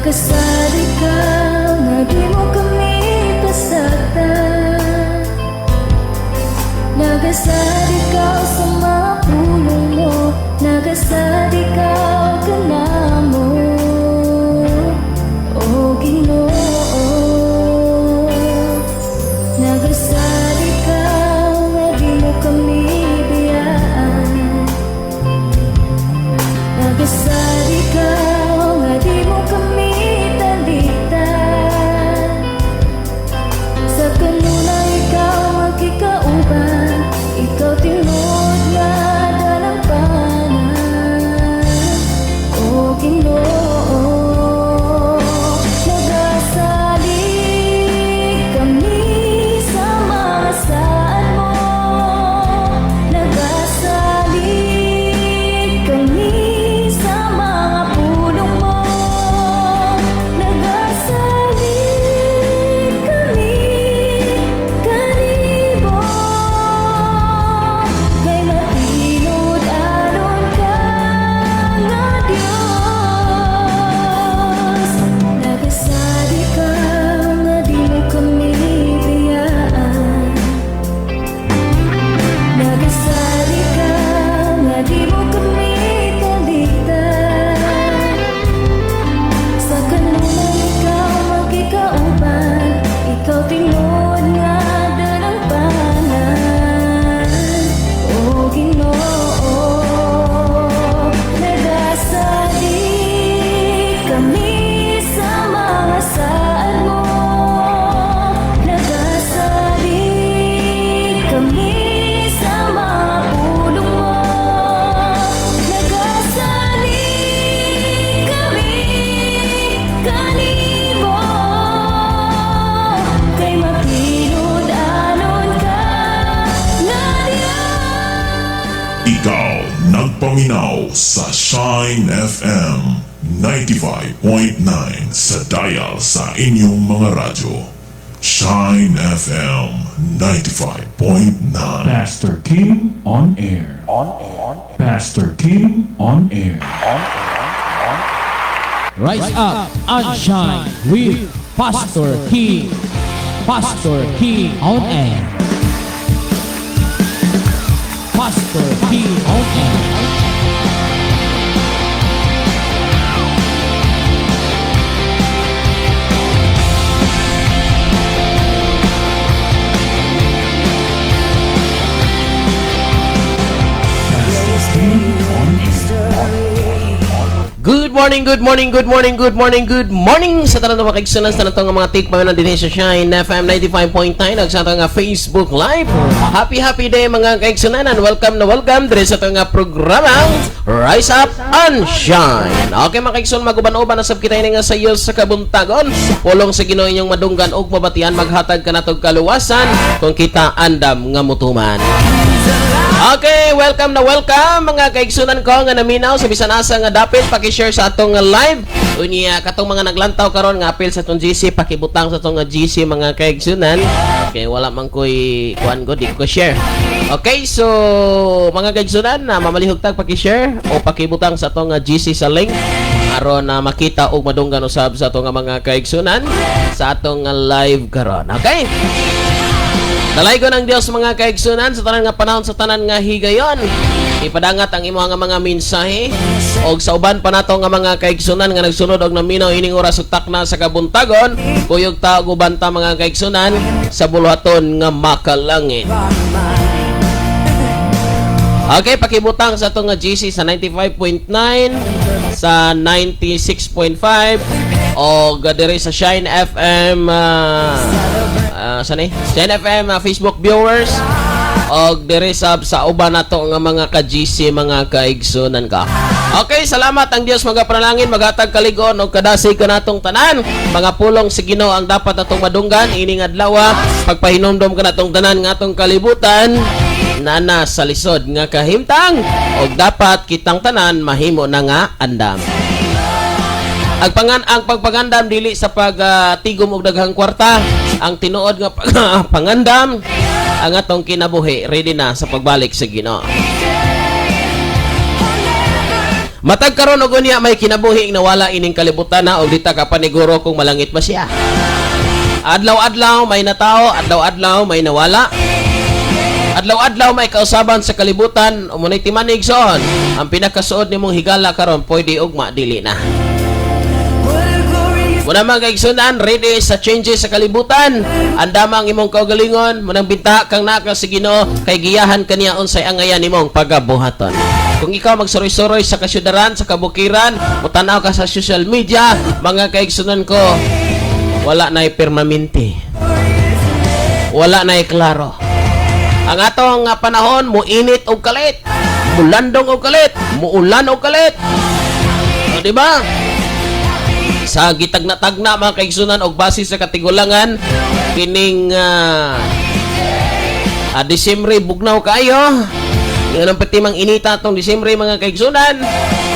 Nagasad ikaw nga di mo kami pasagdan. Nagasad ikaw sa mga pulong mo. Nagasad ikaw kanamo, O Ginoo. Nagasad ikaw nga di mo kami biyaan. Nagasad ikaw nga di mo kami talikdan. Sa kanunay ikaw magkikauban. Ikaw tinuod nga dalampanan, O Ginoo. Nagasalig kami sa mga saad mo. Nagasalig kami sa mga pulong mo. Nagasalig kami kanimo, kay matinud-anon ka nga Dios. Nagasad ikaw nga di mo kami biyaan. Nagasad ikaw nga di mo kami talikdan. Sa kanunay ikaw magkikauban. Ikaw tinuod nga dalampanan, O Ginoo. Nagasalig kami sa mga saad mo. Nagasalig kami sa mga pulong mo. Nagasalig kami kanimo, kay matinud-anon ka nga Dios. Ikaw nagpaminaw sa Shine FM 95.9 sa dial sa inyong mga radyo. Shine FM 95.9. Pastor Kim on air. On air. Pastor Kim on air. Rise up and shine with Pastor King. Pastor King on air. Pastor King on air. Pastor Kim on air. Good morning, good morning, good morning, good morning, good morning sa tanan mga kaigsunan, sa tanan nga mga tikman na dinhi sa Shine FM 95.9 ug sa atong nga Facebook Live. Happy happy day, mga kaigsunan, and welcome na welcome diri sa atong nga programang Rise Up and Shine. Okay, mga kaigsunan, maguban-uban na sab kita ini nga sayo sa kabuntagon. Pulong sa Ginoo inyong madunggan ug mabatian, maghatag kanatog kaluwasan kung kita andam nga mutuman. Okay, welcome na welcome, mga kaigsunan ko nga naminaw sa bisan asa nga dapit. Paki-share sa atong nga live. Unya katong mga naglantaw karon nga apil sa atong GC, pakibutang sa atong nga GC, mga kaigsunan. Okay, wala man koy kuan ko, di ko share. Okay, so mga kaigsunan na mamalihog tag paki-share o pakibutang sa atong nga GC sa link aron na makita ug madunggan usab sa atong nga mga kaigsunan sa atong nga live karon. Okay? Dalaygon ang Dios, mga kaigsunan, sa tanan nga panahon, sa tanan nga higayon. Ipadangat ang imo nga mga mensahe og sa uban pa nato nga mga kaigsunan nga nagsunod og naminaw ining oras ug takna sa kabuntagon, kuyog ta og uban ta, mga kaigsunan, sa buluhaton nga makalangit. Okay, pakibutang sa atong nga GC sa 95.9, sa 96.5 o diri sa Shine FM, sa ni Shine FM Facebook viewers og diri sa uban nato nga mga ka-GC, mga kaigsunan ka. Okay, salamat. Ang Dios magapanalangin, maghatag kaligon og kadasig kanatong tanan. Mga pulong sa Ginoo ang dapat atong madunggan ining adlaw, pagpahinomdom kanatong tanan nga atong kalibutan nana sa lisod nga kahimtang og dapat kitang tanan mahimo na nga andam. Ang pagpangandam dili sa pagtigom og daghang kwarta. Ang tinuod nga pangandam, ang atong kinabuhi ready na sa pagbalik sa Ginoo. Matag karon og unya may kinabuhi nawala ining kalibutan na og dita ka paniguro kung malangit ba siya. Adlaw-adlaw may natao, adlaw-adlaw may nawala. Adlaw-adlaw may kausaban sa kalibutan, umunay timanig soon. Ang pinakasuod nimong higala karon pwede ugma dili na. Muna mga kaigsunan, ready sa changes sa kalibutan. Andama ang imong kaugalingon, munang binta kang naka sa Ginoo kay giyahan kaniya unsay angayan nimong pagabuhaton. Kung ikaw magsuroy-suroy sa kasyudaran, sa kabukiran, mutanaw ka sa social media, mga kaigsunan ko, wala na'y permanente. Wala na'y klaro. Ang atong panahon, muinit og kalit, mulandong og kalit, muulan og kalit. O, di ba? Sa gitagna-tagna, mga kaigsunan, og base sa katigulangan kining Disyembre bugnaw kaayo. Nga nang pati mang inita atong Disyembre, mga kaigsunan.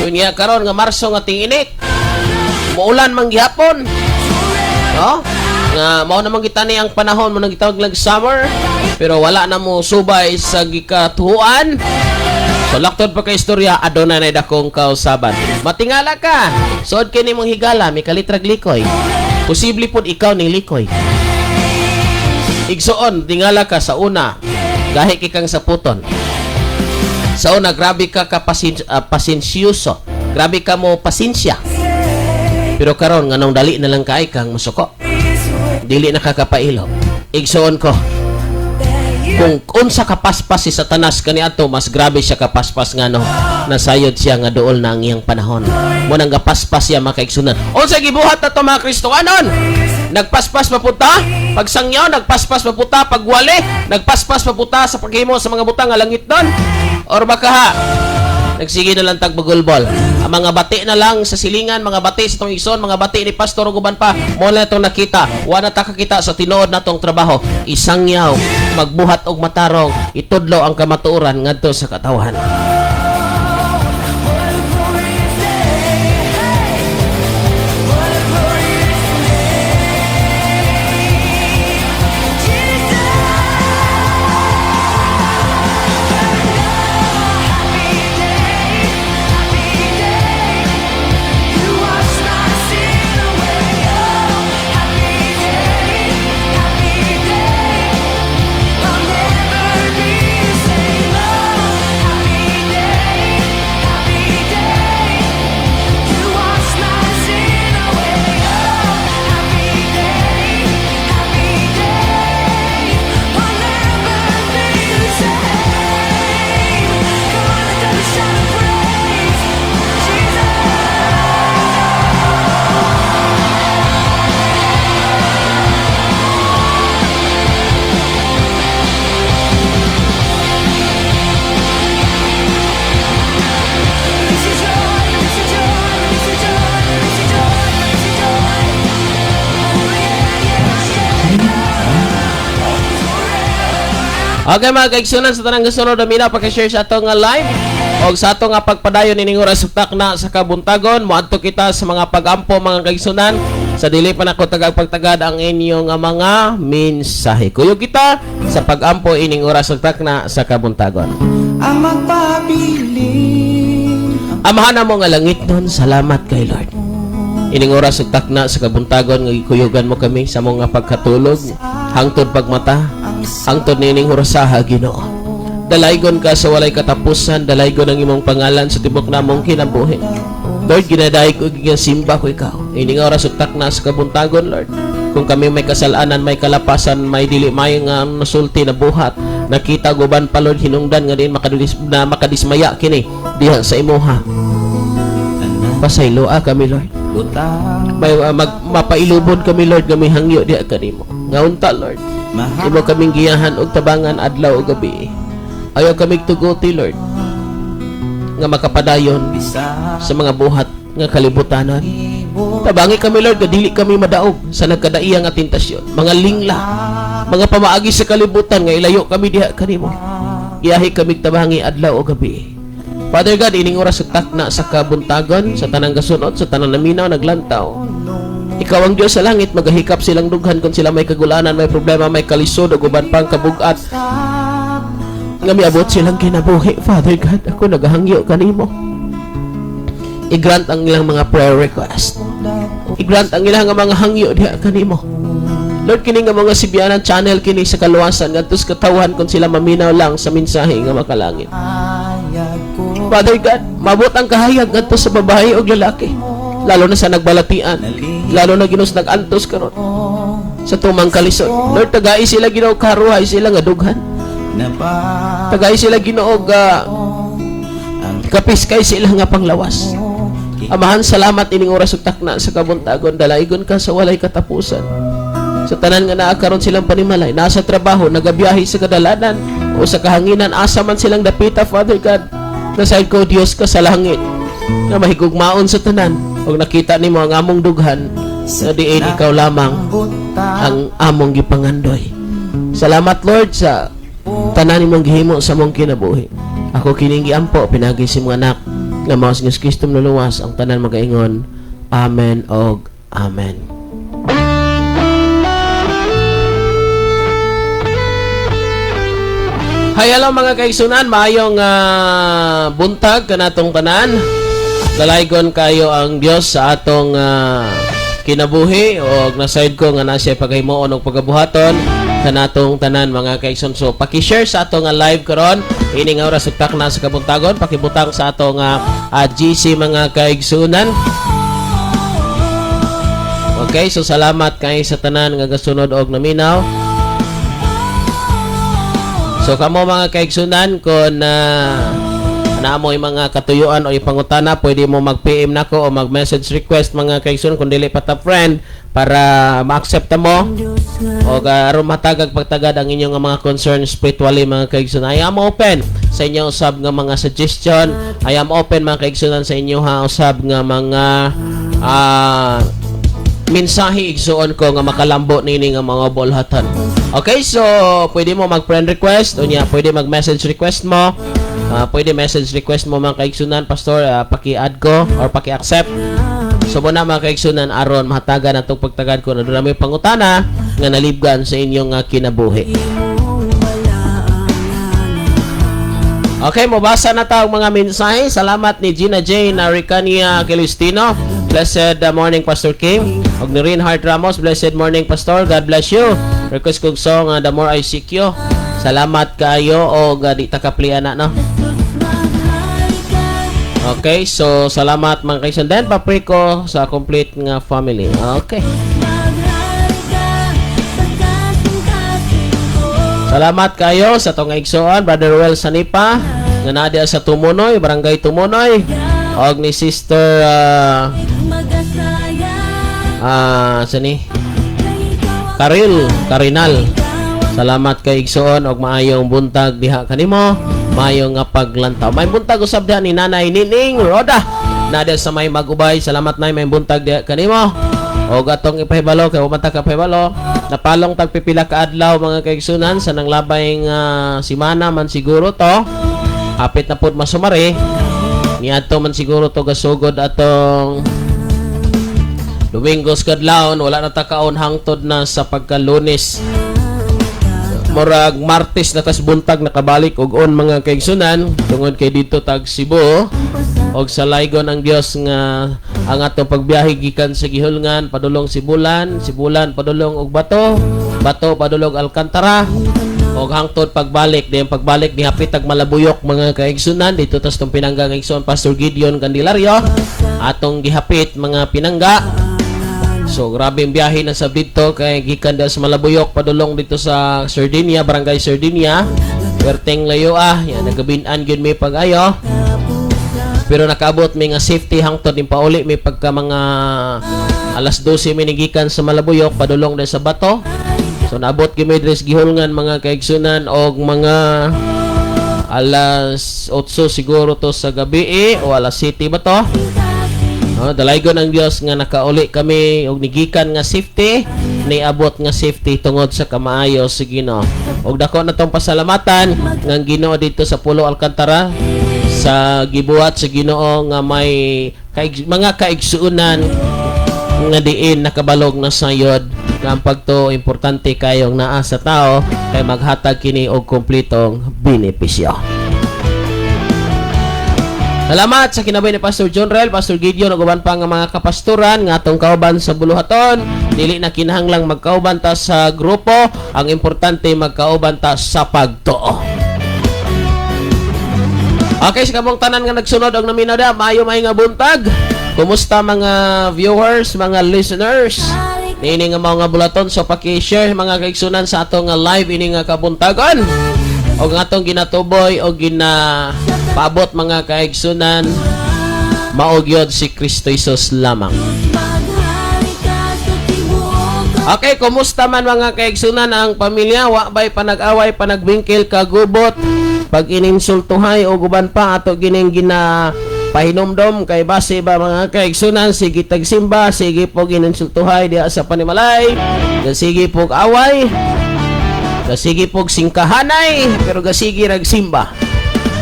Unya karon nga Marso nga ting-init, muulan man gihapon, no? Nga mao namang gitani ang panahon mo nang gitawag lag summer, pero wala na mo subay sa gikatuhuan. So laktod pa kay istorya, aduna na dakong kausaban. Matingala ka. Suod kay nimong higala, may kalitrag likoy. Posible pod ikaw ning likoy. Igsuon, tingala ka sa una. Gahi kay kang saputon. Sa una, grabe ka ka pasensyoso. Grabe ka mo pasensya. Pero karon nganong dali na lang kay kang musuko. Dili na ka kapailo. Igsuon ko, kung unsa kapaspas si Satanas kaniadto, mas grabe siya kapaspas ngano nasayod siya nga duol na ang iyang panahon mo nang gapaspas siya, mga kaigsunan. Unsa gibuhat nato, mga Kristohanon? Nagpaspas papunta pagsangyaw, nagpaspas papunta pagwali, nagpaspas papunta sa paghimo sa mga butang nga langit don, or baka ha nagsige na lang tagbagulbol. Ang mga bati na lang sa silingan, mga bati sa tong igsoon, mga bati ni pastor ug uban pa, mo na itong nakita. Wa na ta kakita sa tinuod natong trabaho. Isangyaw, magbuhat og matarong, itudlo ang kamatuoran ngadto sa katawhan. What a glorious day. Hey! What a glorious name. Jesus. Happy day, happy day. You wash my sin away. Oh, happy day, happy day. I'll never be the same. Oh, happy day, happy day. You wash my sin away. Oh, happy day, happy day. I'll never be the same. Come on, lift up a shout of praise, Jesus. Release your joy, release your joy, release your joy, release your joy, release your joy. Oh yeah. Okay, mga kaigsunan, sa tanang gasunod na paki-share sa atong nga live og sa atong nga pagpadayon ining oras takna sa kabuntagon, moadto kita sa mga pagampo, mga kaigsunan. Sa dili pa nako tagag pagtagad ang inyong nga mga mensahe, kuyog kita sa pagampo ining oras takna sa kabuntagon. Ang magpabilin. Amahan mo nga langit nun, salamat kay Lord. Ining oras ug takna sa kabuntagon nga gikuyugan mo kami sa mga pagkatulog, hangtod pagmata, hangtod nining orasaha, Ginoo. Dalaygon ka sa walay katapusan, dalaygon ang imong pangalan sa tibok namong kinabuhi. Lord, ginadayeg ug ginasimba ko ikaw. Ining oras ug takna sa kabuntagon, Lord. Kung kami may kasalanan, may kalapasan, may dili may nga nasulti na buhat, nakita guban pa, Lord, hinungdan nga din makadis, na makadismaya kini diha sa imuha. Pasayloa kami, Lord. Butang. May mapailubod kami, Lord, kami hangyo diha kanimo. Nga unta, Lord, imo kaming giyahan og tabangan adlaw ug gabi. Ayaw kami tuguti, Lord, nga makapadayon Bisa sa mga buhat nga kalibutanan. Tabangi kami, Lord, nga dili kami madaog sa nagkadaiya nga tentasyon, mga lingla, mga pamaagi sa kalibutan nga ilayo kami diha kanimo. Giyahi kami tabangi adlaw o gabi. Father God, ining oras sa takna sa kabuntagon, sa tanang gasunod, sa tanang naminaw, naglantaw. Ikaw ang Diyos sa langit, magahikap silang dughan kung sila may kagulanan, may problema, may kalisod, o guban pang kabugat nga miabot silang kinabuhi. Father God, ako nagahangyo kanimo. I-grant ang ilang mga prayer request. I-grant ang ilang nga mga hangyo diha kanimo. Lord, kini nga mga Sibianan channel kini sa kaluwasan ngadto sa katawhan kung sila maminaw lang sa mensahe nga makalangit. Father God, mabot ang kahayag ngadto sa babae o lalaki. Lalo na sa nagbalatian. Lalo na, Ginoo, sa nag-antos karon sa tumang kalisod. Lord, tagai sila, Ginoo, karuhay sila nga dughan. Tagai sila, Ginoo, ga kapiskay sila nga panglawas. Amahan, salamat ining oras ug takna sa kabuntagon. Dalaygon ka sa walay katapusan. Sa tanan nga naa karon silang panimalay, nasa trabaho, nagabiyahe sa kadalanan o sa kahanginan, asa man silang dapita, Father God. Nasayod ko, Dios ka sa langit nga mahigugmaon sa tanan ug nakita nimo ang among dughan nga diin ikaw lamang ang among gipangandoy. Salamat, Lord, sa tanan nimong gihimo sa among kinabuhi. Ako kining giampo pinaagi sa imong anak nga mao si Kristo nuluwas, ang tanan magaingon, Amen og Amen. Hi, hello mga kaigsunan, maayong buntag kanatong tanan. Dalaygon kayo ang Dios sa atong kinabuhi o nasayod ko nga na siya paghimuon og pagabuhaton kanatong tanan, mga kaigsoon. So paki-share sa atong live karon ini nga oras ug takna sa kabuntagon, pakibutang sa atong GC, mga kaigsunan. Okay, so salamat kay sa tanan nga gasunod og naminaw. So kamo mga kaigsunan, kung naa mo'y mga katuyuan o ipangutana, pwede mo mag-PM nako o mag-message request, mga kaigsunan, kung dili pa ta friend para ma-accept mo o aron matagag pagtagad ang inyong mga concerns spiritually, mga kaigsunan. I am open sa inyong usab nga mga suggestion. I am open, mga kaigsunan, sa inyong ha usab nga mga mensahe, igsuon ko, nga makalambo nini nga mga bolhatan. Okay, so pwede mo mag-friend request unya pwede mag-message request mo. Pwede message request mo, mga kaigsunan, "Pastor, paki-add ko or paki-accept." So mao na, mga kaigsunan, aron mahatagan atong pagtagad ko na may pangutana nga nalibgan sa inyong kinabuhi. Okay, mobasa na ta og mga mensahe. Salamat ni Gina Jane Aricania Celestino. Blessed morning, Pastor Kim. Og ni Reinhard Ramos, blessed morning, Pastor. God bless you. Request kog song "The More I Seek You." Salamat kayo og di ta kaplian na, no. Okay, so salamat, mga kaisan. Then papriko sa complete nga family. Okay. Salamat kayo sa tong igsoon, Brother Ruel Sanipa, nga naa diha sa Tumunoy, Barangay Tumunoy. Og ni Sister sani Karil Karinal. Salamat kay igsoon og maayong buntag diha kanimo. Maayong nga paglantaw. May buntag usab diha ni Nanay Nining Roda. Naa diha sa may Magubay. Salamat, Nay, may buntag diha kanimo. Og atong ipahibalo kay wa ta kapahibalo. Napalong tag pipila ka adlaw, mga kaigsunan, sa nang labay nga simana man siguro to. Hapit na pud masumari. Niadto man siguro to gasugod atong Domingo kadlawon, wala na ta kaon hangtod na sa pagka-Lunes. Murag Martes na tas buntag nakabalik og on, mga kaigsunan, tungod kay dito tag Cebu og sa laygon ang Dios nga ang atong pagbiyahe gikan sa Gihulngan padulong Sibulan, Sibulan padulong og Bato, Bato padulong Alcantara og hangtod pagbalik. Diyan pagbalik ni hapit tag Malabuyok, mga kaigsunan, dito tas tong pinangga nga igsoon Pastor Gideon Candelario atong gihapit, mga pinangga. So grabe ang biyahe na sa dito kay gikan sa Malabuyok padulong dito sa Sardinia, Barangay Sardinia. Perteng layo ah, yan nagabinan gyud mi pag-ayo. Pero nakaabot mi nga safety hangtod din pauli mi pagka mga alas 12 mi gikan sa Malabuyok padulong din sa Bato. So naabot gyud mi diri sa Gihulngan, mga kaigsunan, og mga alas 8 siguro to sa gabi eh, o alas 7 ba to? No, dalaygon ang Dios nga nakauli kami og nigikan nga safety, niabot nga safety tungod sa kamaayo sa Ginoo. Og dako na tong pasalamatan nga ang Ginoo dito sa Pulo Alcantara sa gibuhat sa Ginoo nga may mga kaigsuonan nga diin nakabalog na sayod nga ang pagtuo importante kayong naa sa tao kay maghatag kini og kompletong benepisyo. Salamat sa kinabuhi ni Pastor John Rel, Pastor Gideon ug uban pa nga mga kapastoran nga atong kauban sa buluhaton. Dili na kinahanglang magkauban ta sa grupo, ang importante magkauban ta sa pagtuo. Okay, sa kamong tanan nga nagsunod og naminaw da, maayo maayo nga buntag. Kumusta, mga viewers, mga listeners? Niini nga mga bulaton, so paki-share, mga kaigsunan, sa atong nga live ini nga kabuntagon. Og nga atong ginatuboy o ginapaabot, mga kaigsunan, mao gyud si Kristo Jesus lamang. Okay, kumusta man, mga kaigsunan, ang pamilya? Wa bay panag-away, panagbingkil, kagubot, pag ininsultuhay o guban pa ato gining gina pahinumdom kay base ba, mga kaigsunan, sige tagsimba, sige po gininsultuhay diha sa panimalay, sige pog away, sige pog singkahanay, pero gasige rag simba.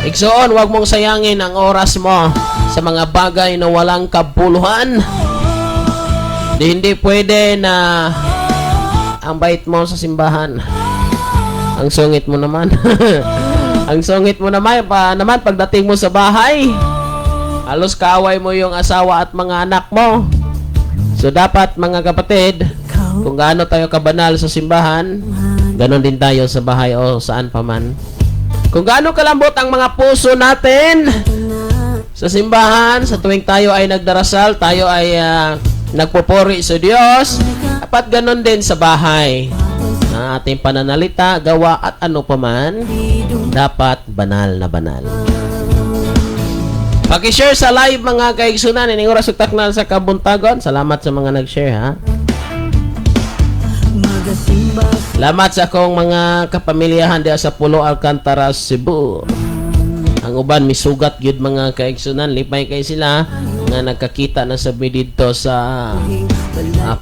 Igsoon, wag mong sayangin ang oras mo sa mga bagay na walang kabuluhan. Di hindi pwede na ang bait mo sa simbahan. Ang sungit mo naman. Ang sungit mo naman pa naman pagdating mo sa bahay. Halos kaaway mo yung asawa at mga anak mo. So dapat, mga kapatid, kung gaano tayo kabanal sa simbahan, ganon din tayo sa bahay o saan pa man. Kung gaano kalambot ang mga puso natin sa simbahan, sa tuwing tayo ay nagdarasal, tayo ay nagpupuri sa Diyos, dapat ganon din sa bahay. Na ating pananalita, gawa at ano pa man, dapat banal na banal. Paki-share sa live, mga kaigsunan, ining oras ug takna sa kabuntagon. Salamat sa mga nag-share, ha. Salamat sa akong mga kapamilyahan diha sa Pulo Alcantara, Cebu. Ang uban misugat gyud, mga kaigsunan, lipay kay sila nga nagkakita na sa mi didto sa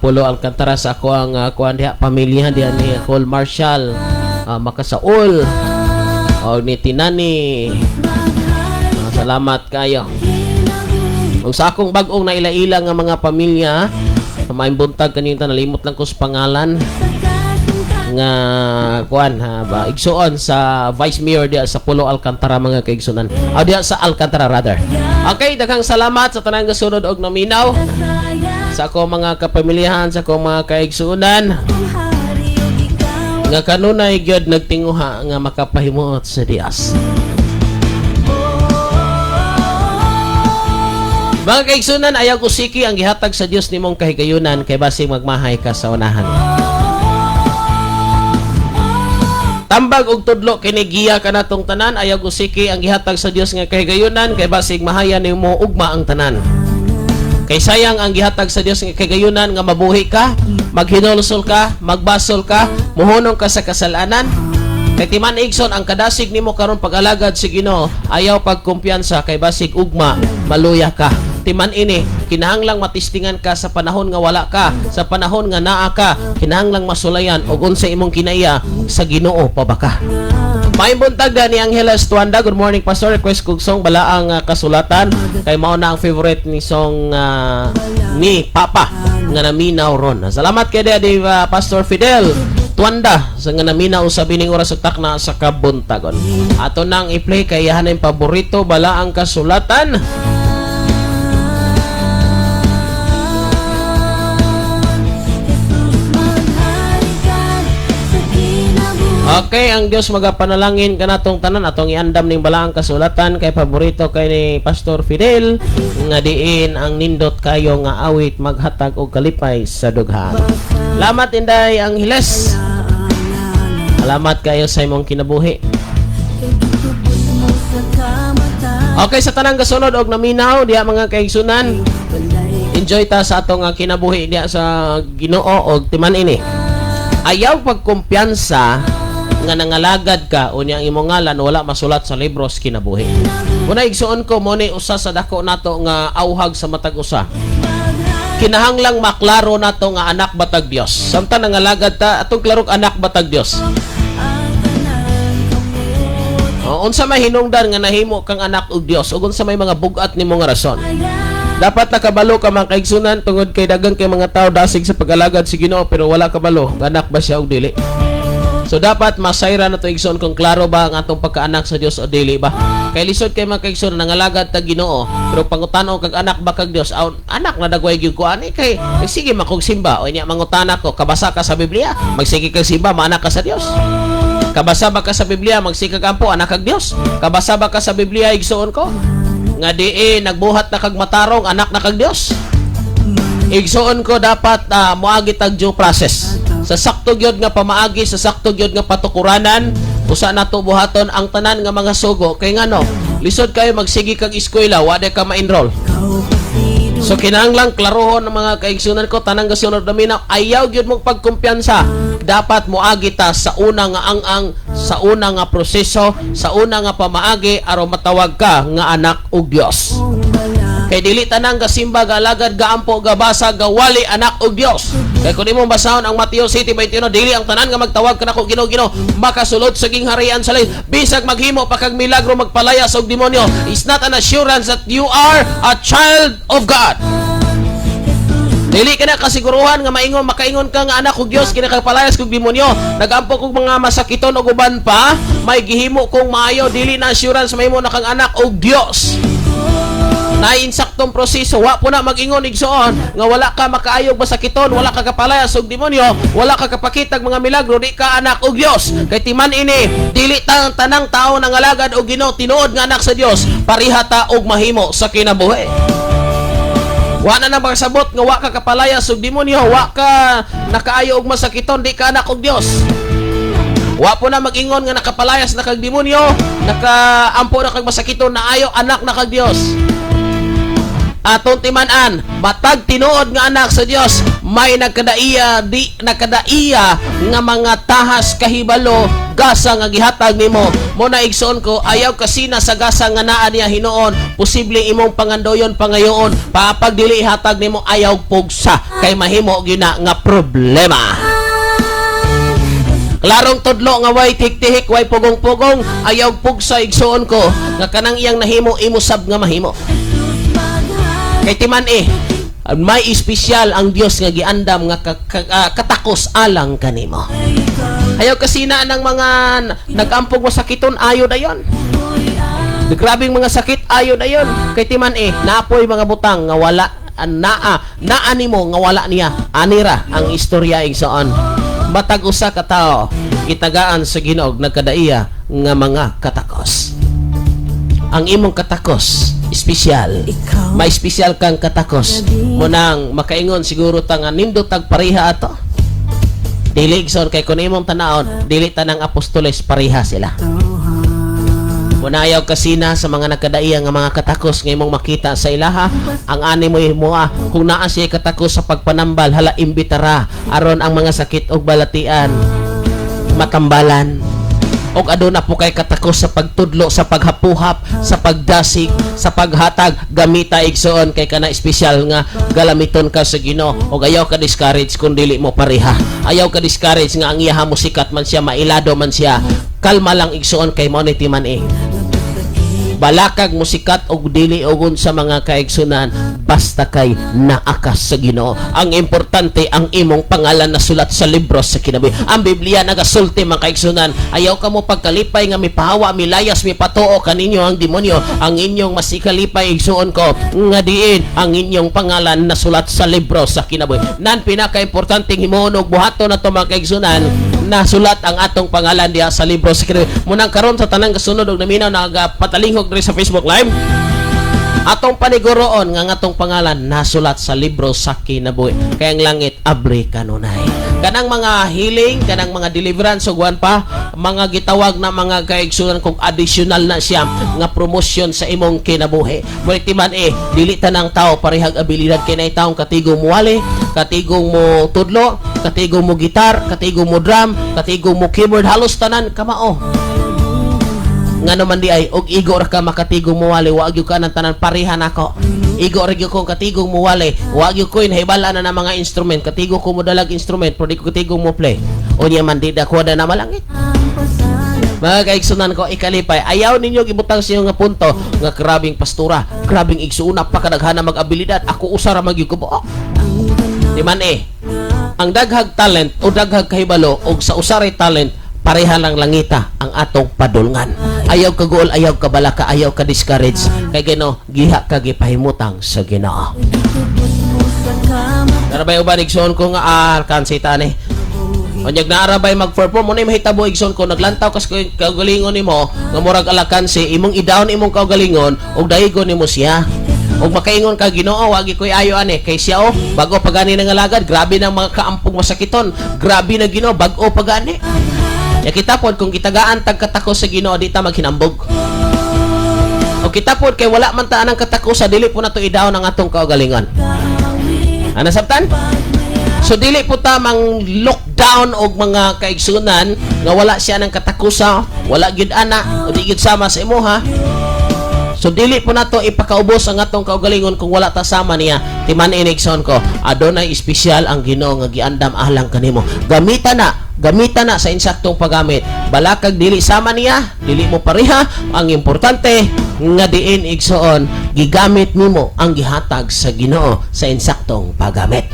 Pulo Alcantara sa ako ang kuan diha, pamilya diha ni Col Marshall Makasaul o ni Tinani. Salamat kayo. Ug sa akong bag-ong naila-ila nga mga pamilya, maayong buntag kanina, nalimot lang ko sa pangalan nga kuan ha ba, igsuon sa Vice Mayor diha sa Pulo Alcantara, mga kaigsunan. Ah, diha sa Alcantara rather. Okay, daghang salamat sa tanang gasunod og naminaw sa ako mga kapamilyahan, sa akong mga kaigsuonan nga kanunay gyud nagtinguha nga makapahimuot sa Dios. Mga kaigsunan, ayaw usiki ang gihatag sa Dios nimong kahigayunan kay basig magmahay ka sa unahan. Tambag og tudlo kini giya kanatong tanan, ayaw usiki ang gihatag sa Dios nga kahigayunan kay basig mahaya nimo ugma ang tanan. Kay sayang ang gihatag sa Dios nga kahigayunan nga mabuhi ka, maghinulsol ka, magbasol ka, muhunong ka sa kasalanan. Kay timan, igsoon, ang kadasig nimo karon pag-alagad sa Ginoo, ayaw pagkumpiyansa kay basig ugma maluya ka. Timan ini, kinahanglang matistingan ka sa panahon nga wala ka, sa panahon nga naa ka, kinahanglang masulayan og unsa imong kinaiya, sa Ginoo pa ba ka. Maayong buntag ni Angela Estuanda. Good morning, Pastor. Request kog song Balaang Kasulatan kay mao na ang favorite ni song ni Papa nga naminaw ron. Salamat kay Daddy Pastor Fidel Tuanda sa nga naminaw sa bining oras ug takna sa kabuntagon. Ato nang i-play kay iyahan ang paborito, Balaang Kasulatan. Okay, ang Dios magapanalangin kanatong tanan. Atong iandam ning Balaang Kasulatan kay paborito kay ni Pastor Fidel nga diin ang nindot kayo nga awit maghatag og kalipay sa dughan. Salamat, Inday Angeles. Salamat kayo sa imong kinabuhi. Okay, sa tanang gasunod og naminaw diha, mga kaigsunan, enjoy ta sa atong kinabuhi diha sa Ginoo og timan ini. Ayaw pagkumpiyansa nga nangalagad ka unya ang imong ngalan wala masulat sa libros kinabuhi. Una, igsuon ko, mo ni usa sa dako nato nga auhag sa matag usa. Kinahanglang maklaro nato nga anak batag Dios. Samtang nangalagad ta, atong klarong anak batag Dios. O, unsa may hinungdan nga nahimo kang anak og Dios ug unsa may mga bugat nimo nga rason. Dapat nakabalo ka, mga kaigsunan, tungod kay daghang kay mga tao dasig sa pag-alagad sa Ginoo pero wala kabalo anak ba siya og dili. So dapat masayra na to, igsoon, kung klaro ba ang atong pagkaanak sa Dios o dili ba. Kay lisod kay mga kaigsoon, nangalagad ta Ginoo, pero pangutano kag anak ba kag Dios, aw, anak na dagway gyud ko ani kay eh, sige makog simba. O nya mangutana ko, kabasa ka sa Biblia, magsige kag simba, maanak ka sa Dios? Kabasa ba ka sa Biblia, magsige kag ampo, anak kag Dios? Kabasa ba ka sa Biblia, igsoon ko, nga di nagbuhat na kag matarong, anak na kag Dios? Igsoon ko, dapat moagi tag due process. Sa sakto gyud nga pamaagi, sa sakto gyud nga patukuranan, usa nato buhaton ang tanan nga mga sugo kay ngano lisod kayo magsige kag eskwela, wa ka ma-enroll. So kinahanglan klarohon ng mga kaigsunan ko, tanang gasunod naminaw, ayaw gyud mong pagkumpiyansa. Dapat moagi ta sa una nga ang-ang, sa una nga proseso, sa una nga pamaagi aron matawag ka nga anak og Dios. Kay dili tanang gasimba, galagad, gaampo, gabasa, gawali anak og Dios. Kay kung imong basahon ang Mateo 7:21, dili ang tanan nga magtawag kanako "Ginoo, Ginoo" makasulod sa gingharian sa langit. Bisag maghimo pa kag milagro, magpalayas og demonyo, is not an assurance that you are a child of God. Dili ka na kasiguruhan nga maingon makaingon ka nga anak og Dios kinakapalayas kog demonyo, nagampo kog mga masakiton og uban pa, may gihimo kong maayo, dili na assurance mahimo na kang anak og Dios. Nainsaktong proseso. Wa po na mag-ingon, igsoon, nga wala ka makaayog masakiton, wala ka kapalayas og demonyo, wala ka kapakitag mga milagro, di ka anak og Dios. Kay timan ini, dili tanang tao nangalagad og Ginoo tinuod nga anak sa Dios. Pareha ta og mahimo sa kinabuhi. Wa na nang magsabot nga wa ka kapalayas og demonyo, wa ka nakaayo og masakiton, di ka anak og Dios. Wa po na mag-ingon nga nakapalayas na kag demonyo, nakaampo na kag masakiton na ayo, anak na kag Dios. Atong timan-an, matag tinuod nga anak sa Dios may nagkadaiya, di nagkadaiya nga mga tahas, kahibalo, gasa nga gihatag nimo. Mo na, igsoon ko, ayaw kasina sa gasa nga naa niya hinuon. Posible imong pangandoyon, pangayoon papag dili ihatag nimo, ayaw pugsa kay mahimo gina nga problema. Klarong tudlo nga way tihik-tihik, way pugong-pugong, ayaw pugsa, igsoon ko, nga kanang iyang nahimo, imo sab nga mahimo. Kay timan eh, may espesyal ang Dios nga giandam nga katakos alang kanimo. Ayaw kasi na ng mga nag-ampog mo sakiton, ayo dayon. Grabing mga sakit, ayo dayon. Kay timan eh, naapoy mga butang nga wala naa naa nimo nga wala niya. Anira ang istorya, igsoon. Matag usa ka tawo gitagaan sa Ginoo nagkadaiya nga mga katakos. Ang imong katakos espesyal. May espesyal kang katakos. Munang makaingon siguro ta nga nindot tag pareha ato. Dili, igsoon, kay kun imong tanawon, dili tanang apostoles pareha sila. Munayaw kasina sa mga nagkadaiya nga mga katakos nga imong makita sa ilaha. Ang ani mo himoa, kung naa siya katakos sa pagpanambal, hala, imbitara aron ang mga sakit og balatian matambalan. Og aduna po kay katakos sa pagtudlo, sa paghapuhap, sa pagdasig, sa paghatag, gamita, igsoon, kay kana espesyal nga galamiton ka sa Ginoo. Og ayaw ka discourage kung dili mo pareha. Ayaw ka discourage nga ang iyaha mo sikat man siya, mailado man siya. Kalma lang, igsoon, kay mao ni timan eh. Balakag mo sikat og dili ugon sa mga kaigsunan, basta kay naakas sa Ginoo. Ang importante, ang imong pangalan na sulat sa libro sa kinabuhi. Ang Biblia nagasulti, mga kaigsunan. Ayaw ka mo pagkalipay nga mipahawa, milayas, mipatuo kaninyo ang demonyo. Ang inyong masikalipay, igsuon ko, nga diin ang inyong pangalan na sulat sa libro sa kinabuhi. Nan pinaka-importante himuon og buhaton na to, mga kaigsunan, nasulat ang atong pangalan diha sa libro sa kinabuhi. Munang karon, sa tanang kasunod og naminaw nagapatalinghog diri sa Facebook Live, atong paniguroon nga ang atong pangalan nasulat sa libro sa kinabuhi. Kaya ang langit abri kanunay. Kanang mga healing, kanang mga deliverance ug pa, mga gitawag na, mga kaigsunan, kung additional na siya nga promotion sa imong kinabuhi. Ngunit timan eh, dili tanang tao parehag abilidad, kay naay taong katigong muwali, katigong mo tudlo, katigong mo gitar, katigong mo drum, katigong mo keyboard, halos tanan kamao. Ngano man di ay og igo ra ka makatigong muwali, wa gyud ka ng tanan pareha nako. Igo ra gyud kong katigong muwali, wa gyud ko nahibala na ng mga instrument. Katigo ko mo dalag instrument pero di ko katigong mo play. Unya man di dakwada na malangit. Mga kaigsunan ko, ikalipay, ayaw ninyo gibutang sa nga punto nga grabing pastura, grabing igsuuna, pakadaghana mag-abilidad, ako usa ra magyud ko buok. Di man eh, ang daghag talent o daghag kahibalo og sa usaray talent. Pareha lang langita ang atong padulngan. Ayaw kaguol, ayaw kabalaka, ayaw ka discourage kay Ginoo giha ka gipahimutang sa Ginoo. Narabay uban, igsoon ko, nga kansita ni. Unyag naarabay mag-perform mo na mahitabo, igsoon ko, naglantaw kas kaugalingon nimo nga murag alakansi, imong i-down imong kaugalingon ug daigon nimo siya. Ug makaingon ka, "Ginoo, wagi ko'y ayo ani kay siya oh, bago pa gani nangalagad, grabe nang mga kaampong masakiton. Grabe na, Ginoo, bag-o pa gani." Ya kita pod kung gitagaan tag katako sa Ginoo, di ta maghinambog. O kita pod kay wala man ta anang katako sa dili po nato i-down ang atong kaugalingon. Ano sabtan? So dili po ta mang lockdown og mga kaigsunan nga wala siya ng katakusa, wala gyud ana, o di gyud sama sa imuha. So dili po nato ipakaubos ang atong kaugalingon kung wala ta sama niya. Timan inigsoon ko, adunay espesyal ang Ginoo nga giandam alang kanimo. Gamita na sa insaktong paggamit. Balakag dili sama niya, dili mo pareha, ang importante nga diin, igsoon, gigamit nimo ang gihatag sa Ginoo sa insaktong paggamit.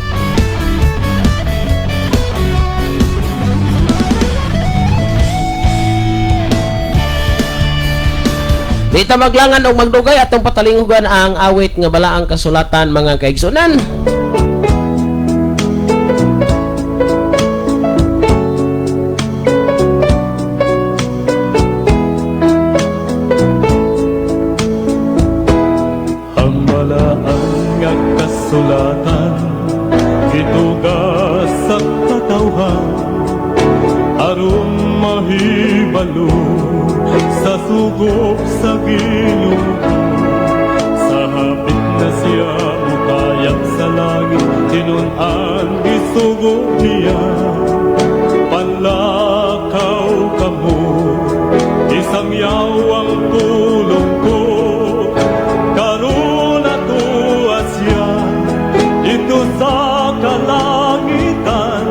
Di ta maglangan og magdugay, atong patalingugan ang awit nga balaang kasulatan, mga kaigsunan. Ang balaan nga kasulatan gitugas sa katawhan aron mahibalo sa sugo sa Ginoo. Sa hapit na siya mukayab sa langit, tinun-an gisugo niya. Panlakaw kamo, isang yawang tulong ko. Karon atua siya dito sa kalangitan,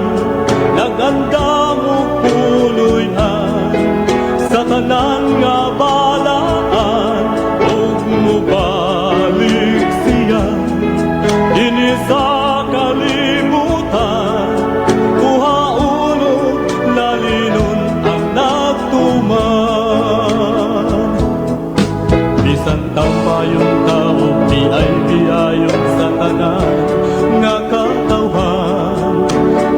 nagandam og puloy-an sa tanan nga balaan, ug mubalik siya dinhi sa kalibutan, kuhaon og lalinon ang nagtuman. Bisan tampayon tao, biay biayon sa tanan nga katawhan,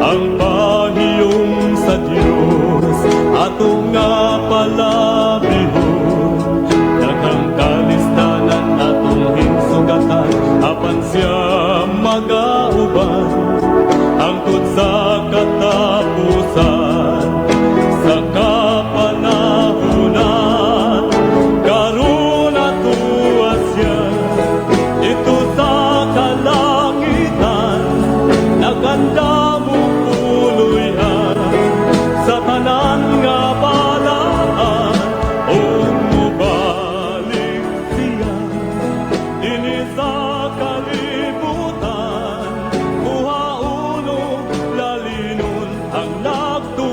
ang pahiyom sa Dios atong nga palabihon. Daghang kalisdanan atong hinsugatan, apan siya magauban hangtod sa katapusan sa kapanahunan. Karon atua siya dito sa kalangitan, nagandam og puloy-an sa tanan nga balaan, ug mubalik siya dinhi sa kalibutan, kuhaon og lalinon ang nagtuman.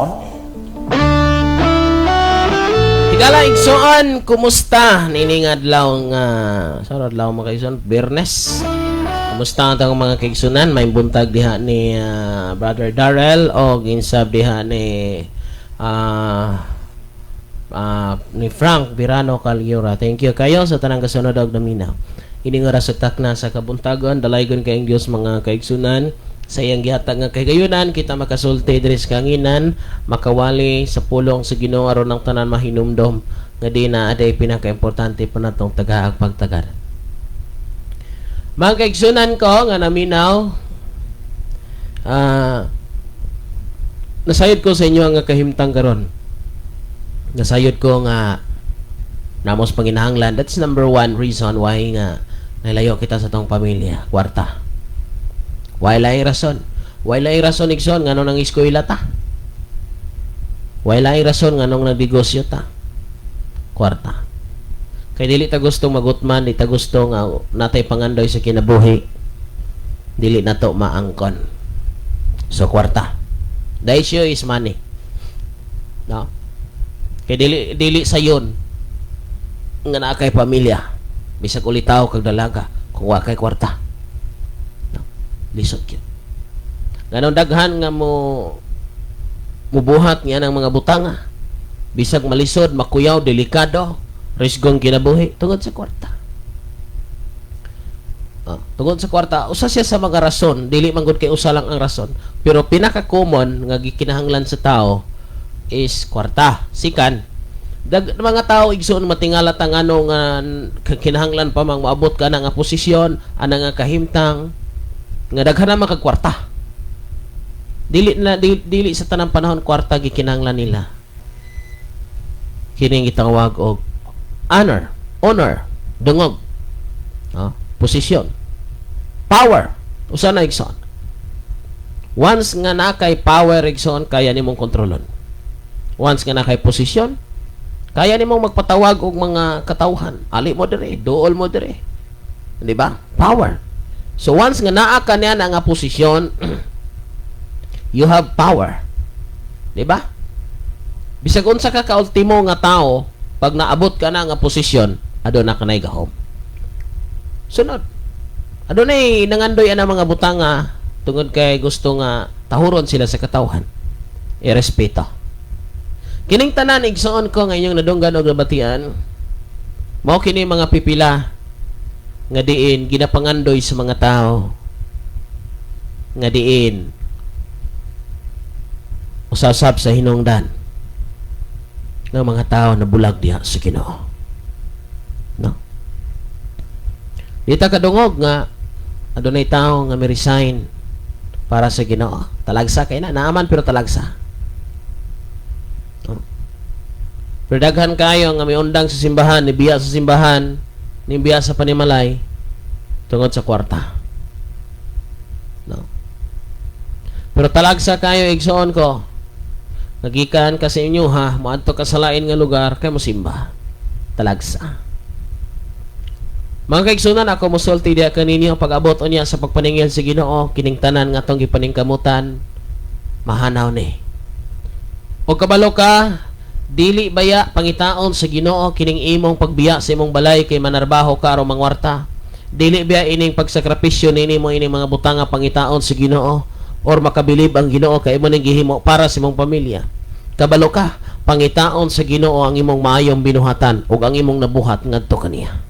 On Air. Higala igsoon, kumusta? Nining adlaw nga sa adlaw mga kaigsoon, Biyernes. Kumusta ang atong mga kaigsunan? May buntag diha ni Brother Darrell o ginsab diha ni Frank Birano Calyura. Thank you kayo sa tanang kasunod og naminaw. Ini nga sa takna sa kabuntagon, dalaygon kayong Dios, mga kaigsunan, sa iyang gihatag nga kahigayunan kita makasulti diri sa kanginan, makawali sa pulong sa Ginoo aron ang tanan mahinumdom nga di na aday pinakaimportante pa natong tagaag pagtagad. Mga kaigsunan ko nga naminaw, nasayod ko sa inyo ang kahimtang karon. Nasayod ko nga namos panginahanglan. That's number one reason why nga nalayo kita sa tong pamilya, kwarta. Why laing rason? Why laing rason, igsoon, nganong nang eskwela ta? Why laing rason nganong nagnegosyo ta? Kwarta. Kay dili ta gustong magutman, di ta gusto nga natay pangandoy sa kinabuhi. Dili nato maangkon. So kwarta. The issue is money. No? Kay dili dili sayon nga naa kay pamilya bisag ulitaw kag dalaga kung wa kay kwarta. No? Lisod gyud. Nganong daghan nga mo mubuhat niya ng mga butanga. Bisag malisod, makuyaw, delikado, risgong kinabuhi tungod sa kwarta. Ah, tungod sa kwarta, usa siya sa mga rason, dili man gud kay usa lang ang rason, pero pinaka-common nga gikinahanglan sa tao is kwarta. Sikan, dag mga tao, igsoon, matingala tang ano nga kinahanglan pa mang moabot ka na nga posisyon, ana nga kahimtang nga daghan na kag kwarta. Dili na dili sa tanang panahon kwarta gikinahanglan nila. Kining gitawag og honor, honor, dungog. No? Posisyon. Power. Usa na, igsoon. Once nga na kay power, igsoon, kaya nimong kontrolon. Once nga na kay posisyon, kaya nimong magpatawag og mga katawhan. Ali mo dire, duol mo dire. Di ba? Power. So once nga naa ka niya na nga posisyon, you have power. Di ba? Bisag unsa ka kaultimo nga tao, pag naabot ka na nga posisyon, aduna ka na'y gahom. Sunod. Adunay nangandoy ana mga butanga tungod kay gusto nga tahuron sila sa katawhan. Irespeto. Kining tanan, igsoon ko, nga inyong nadunggan og nabatian, mao kini mga pipila nga diin ginapangandoy sa mga tao nga diin usasab sa hinungdan ng mga tao na bulag diha sa Ginoo. No? Di ta kadungog nga adunay tao nga mi-resign para sa Ginoo. Talagsa kay na, naaman pero talagsa. No? Pero daghan kayo nga miundang sa simbahan, nibiya sa simbahan, nibiya sa panimalay tungod sa kwarta. No? Pero talagsa kayo, igsoon ko. Nagikan ka sa inyo ha, moadto ka sa lain nga lugar kay mosimba. Talagsa. Mga kaigsunan, ako mosulti diha kaninyo, pag-abot unya sa pagpaningil sa Ginoo, kining tanan nga atong gipaningkamutan mahanaw ni. O kabalo ka, dili baya pangitaon sa Ginoo kining imong pagbiya sa imong balay kay manarbaho ka aron mangwarta? Dili biya ining pagsakripisyo nini mo ining mga butanga pangitaon sa Ginoo or makabilib ang Ginoo kay imo ning gihimo para sa imong pamilya? Kabalo ka, pangitaon sa Ginoo ang imong maayong binuhatan ug ang imong nabuhat ngadto kaniya.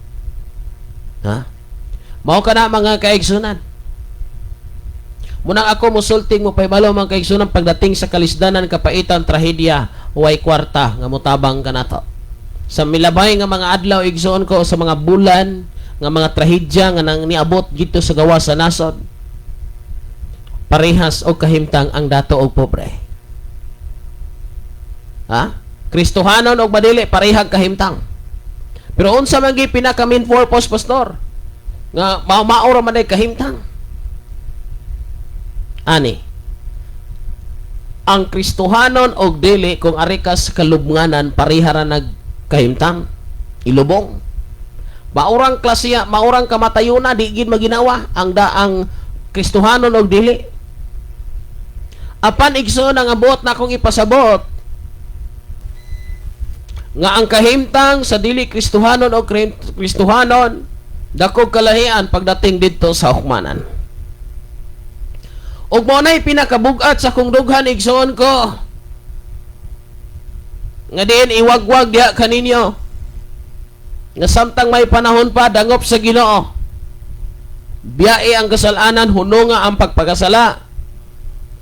Ha? Mao kana, mga kaigsunan. Munang ako musulting mo pahibalo, mga kaigsunan, pagdating sa kalisdanan, kapaitan, trahedya, way kwarta nga motabang kanato. Sa milabay nga mga adlaw, igsoon ko, sa mga bulan nga mga trahedya nga nang niabot dito sa gawas sa nasod, parehas og kahimtang ang dato og pobre. Ha? Kristohanon og madili, parehag kahimtang. Pero unsa man gi pinaka main purpose, pastor? Nga mao ra man ay kahimtang. Ani. Ang Kristohanon og dili, kung ari ka sa kalubnganan, pareha ra nagkahimtang. Ilubong. Maurang klasiya, maurang kamatayuna, di gid maginawa ang daang Kristohanon og dili. Apan igsoon, ang abot na akong ipasabot nga ang kahimtang sa dili Kristohanon o Kristohanon, dakog kalahian pagdating didto sa hukmanan. Ug mao nay pinakabugat sa kong dughan, igsoon ko, nga diin iwagwag diha kaninyo nga samtang may panahon pa, dangop sa Ginoo. Biyae ang kasalanan, hununga ang pagpakasala.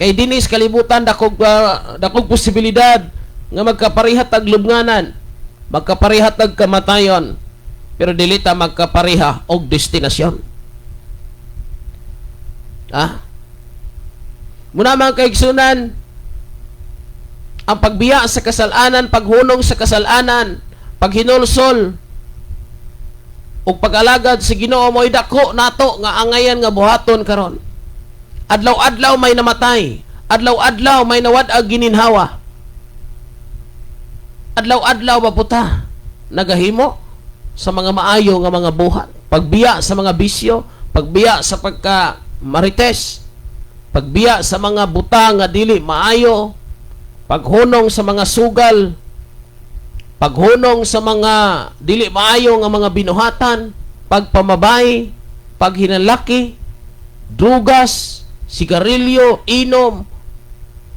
Kay dinis kalibutan dakog posibilidad nga magkapareha tag lubnganan, magkapareha tag kamatayon, pero dili ta magkapareha og destinasyon. Ah? Muna, mga kaigsunan, ang pagbiya sa kasalanan, paghunong sa kasalanan, paghinulsol, ug pag-alagad sa Ginoo mo'y dako nato nga angayan nga buhaton karon. Adlaw-adlaw may namatay. Adlaw-adlaw may nawad-ag gininhawa. Adlaw-adlaw maputa nagahimo sa mga maayo nga mga buhat. Pagbiya sa mga bisyo, pagbiya sa pagka marites, pagbiya sa mga buta nga dili maayo, paghunong sa mga sugal, paghunong sa mga dili maayo nga mga binuhatan, pagpamabay, paghinalaki, drugas, sigarilyo, inom,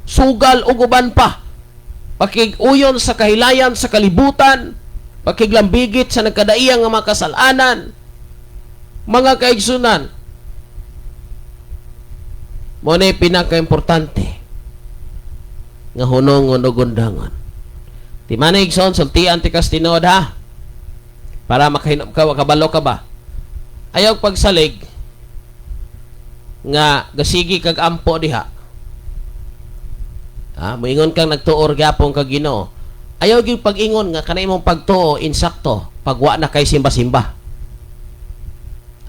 sugal ug uban pa. Pakig-uyon sa kahilayan sa kalibutan, pakiglambigit sa nagkadaiyang nga mga kasalanan, mga kaigsunan, mao na pinaka-importante nga hunongon og undangon. Ti man, igsoon, sultian ti kas tinuod ha. Para makahinom ka, kabalo ka ba? Ayaw pagsalig nga gasigi kag ampo diha. Ha, moingon kang nagtuor gyapon kag Ginoo. Ayaw gyud pag-ingon nga kanay imong pagtuo insakto pag wa na kay simba-simba.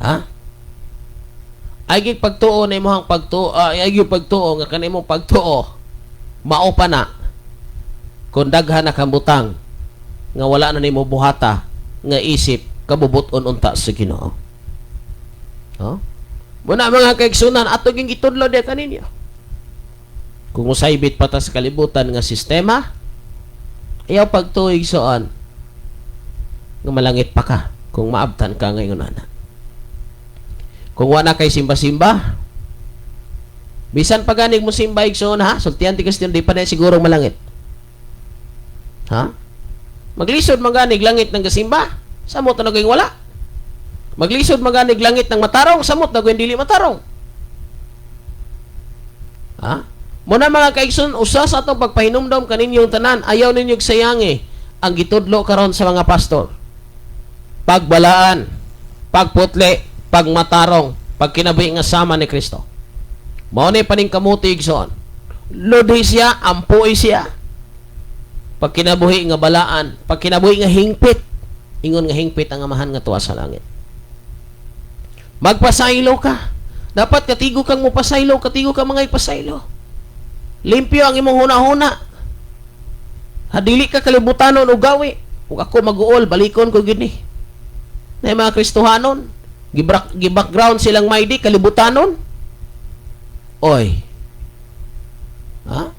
Ha? Ay gyud pagtuo na imong pagtuo, ay gyud pagtuo nga kanay imong pagtuo mao pa na kung daghan na kang butang nga wala na nimo buhata nga isip kabubut-on unta sa Ginoo. Oh? Muna, mga kaigsunan, ato ging gitudlo diha kaninyo. Kung musaybit pa ta sa kalibutan nga sistema, ayaw pagtuo, igsoon, nga malangit pa ka kung maabtan ka ngayon ana. Kung wala kay simba-simba, bisan pa ganig mo simba, igsoon ha, sultian ti Kristiyan, di pa na siguro malangit. Ha? Maglisod man ganig langit ng gasimba, samot na naging wala. Maglisod man ganig langit ng matarong, samot na dili matarong. Ha? Muna, mga kaigsoon, usa sa atong pagpahinumdom kaninyong tanan, ayaw ninyo sayangi ang gitudlo karon sa mga pastor. Pagbalaan, pagputli, pagmatarong, pagkinabuhi nga sama ni Kristo. Mao ni paningkamuti, igsoon. Lodhi siya, ampuy siya. Pagkinabuhi nga balaan, pagkinabuhi nga hingpit, ingon nga hingpit ang Amahan nga tuwa sa langit. Magpasaylo ka. Dapat katigo kang mupasaylo, katigo kang mga ipasaylo. Limpyo ang imong huna-huna. Hadili ka kalibutanon o gawi. Ug ako mag-uol, balikon ko gini. Na yung mga Kristohanon, gi-background silang maydi, kalibutanon. Oy. Ha?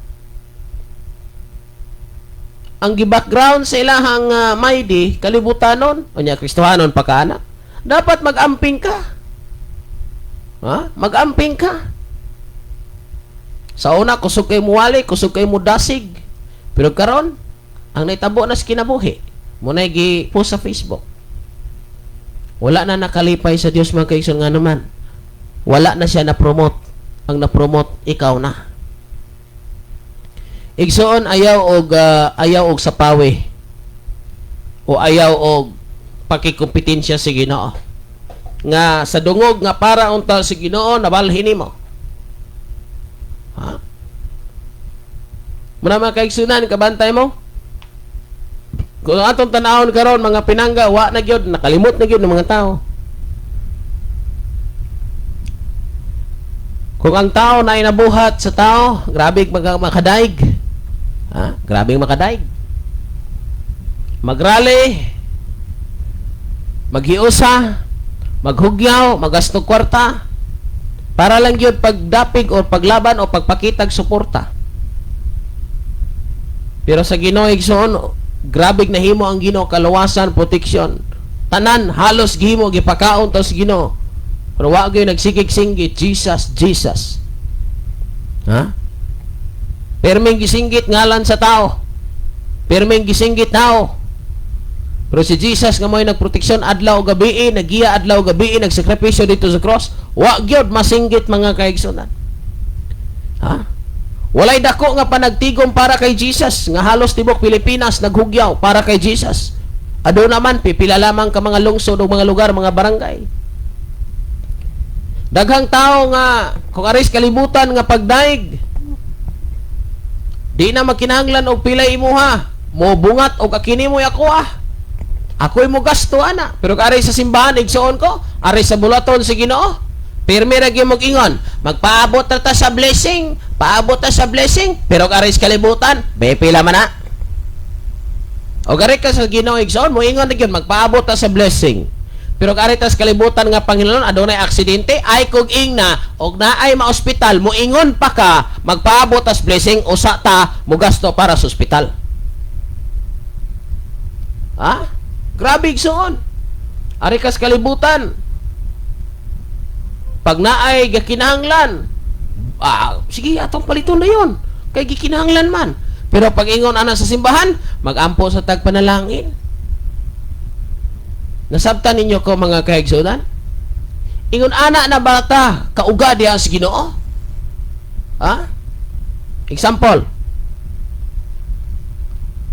Ang gi-background sa ilahang maydi, kalibutanon, o niya Kristohanon pa ka na. Dapat mag-amping ka. Ha? Mag-amping ka. Sa una, kusog kay muwali, kusog kay mudasig. Pero karon, ang naitabo na sa kinabuhi, muna gi-post sa Facebook. Wala na nakalipay sa Dios, mga kaigsoon, nga naman. Wala na siya na-promote. Ang na-promote, ikaw na. Igsoon, ayaw og sapawi o ayaw og pakikumpetensya sa Ginoo. Nga sa dungog nga para unta sa Ginoo nabalhin nimo. Ha? Muna, mga kaigsunan, kabantay mo. Kung atong tanawon karon mga pinangga, wa na gyud, nakalimot na gyud ng mga tao. Kung ang tao na inabuhat sa tao, grabe makadaig. Ha? Grabe makadaig. Magrally, maghiusa, maghugyaw, magasto kwarta. Para lang gyud pagdapig o paglaban o pagpakitag suporta. Pero sa Ginoo, igsoon, grabe nahimo ang Ginoo, kaluwasan, proteksyon. Tanan halos gihimo, gipakaon ta sa Ginoo. Pero wa gyud nagsigig-singgit, "Jesus, Jesus." Ha? Perming gisinggit ngalan sa tao. Perming gisinggit tao. Pero si Jesus nga mo'y nagproteksyon adlaw gabi, nagiya adlaw gabi, nagsakripisyo dito sa cross, wa gyud masinggit, mga kaigsunan. Ha? Walay dako nga panagtigom para kay Jesus nga halos tibok Pilipinas naghugyaw para kay Jesus. Aduna man, pipila lamang ka mga lungsod o mga lugar, mga barangay. Daghang tao nga kung aris kalibutan nga pagdaig, di na makinahanglan og pilay imuha. Mo bungat og akini mo ako ah. Ako'y mo gasto ana. Pero kung ari sa simbahan, igsoon ko, ari sa buluhaton sa Ginoo, pirmi ra gyud mag-ingon, "Magpaabot ra ta sa blessing, paabot ta sa blessing," pero kung ari sa kalibutan, be pila man na. O gari ka sa Ginoo, igsoon, moingon ra gyud, "Magpaabot ta sa blessing." Pero kung ari ta sa kalibutan nga Panginoon, adunay aksidente, ay kog ingna, og naay maospital, moingon pa ka, "Magpaabot ta sa blessing, usa ta mo gasto para sa ospital." Ha? Grabe, igsoon. Ari kas kalibutan. Pag naay gakinahanglan, ah, sige, atong paliton na yon. Kay gikinahanglan man. Pero pag ingon ana sa simbahan, "Magampo sa tagpanalangin." Nasabtan ninyo ko, mga kaigsunan? Ingon ana na bata, kauga diha sa Ginoo? Ha? Example.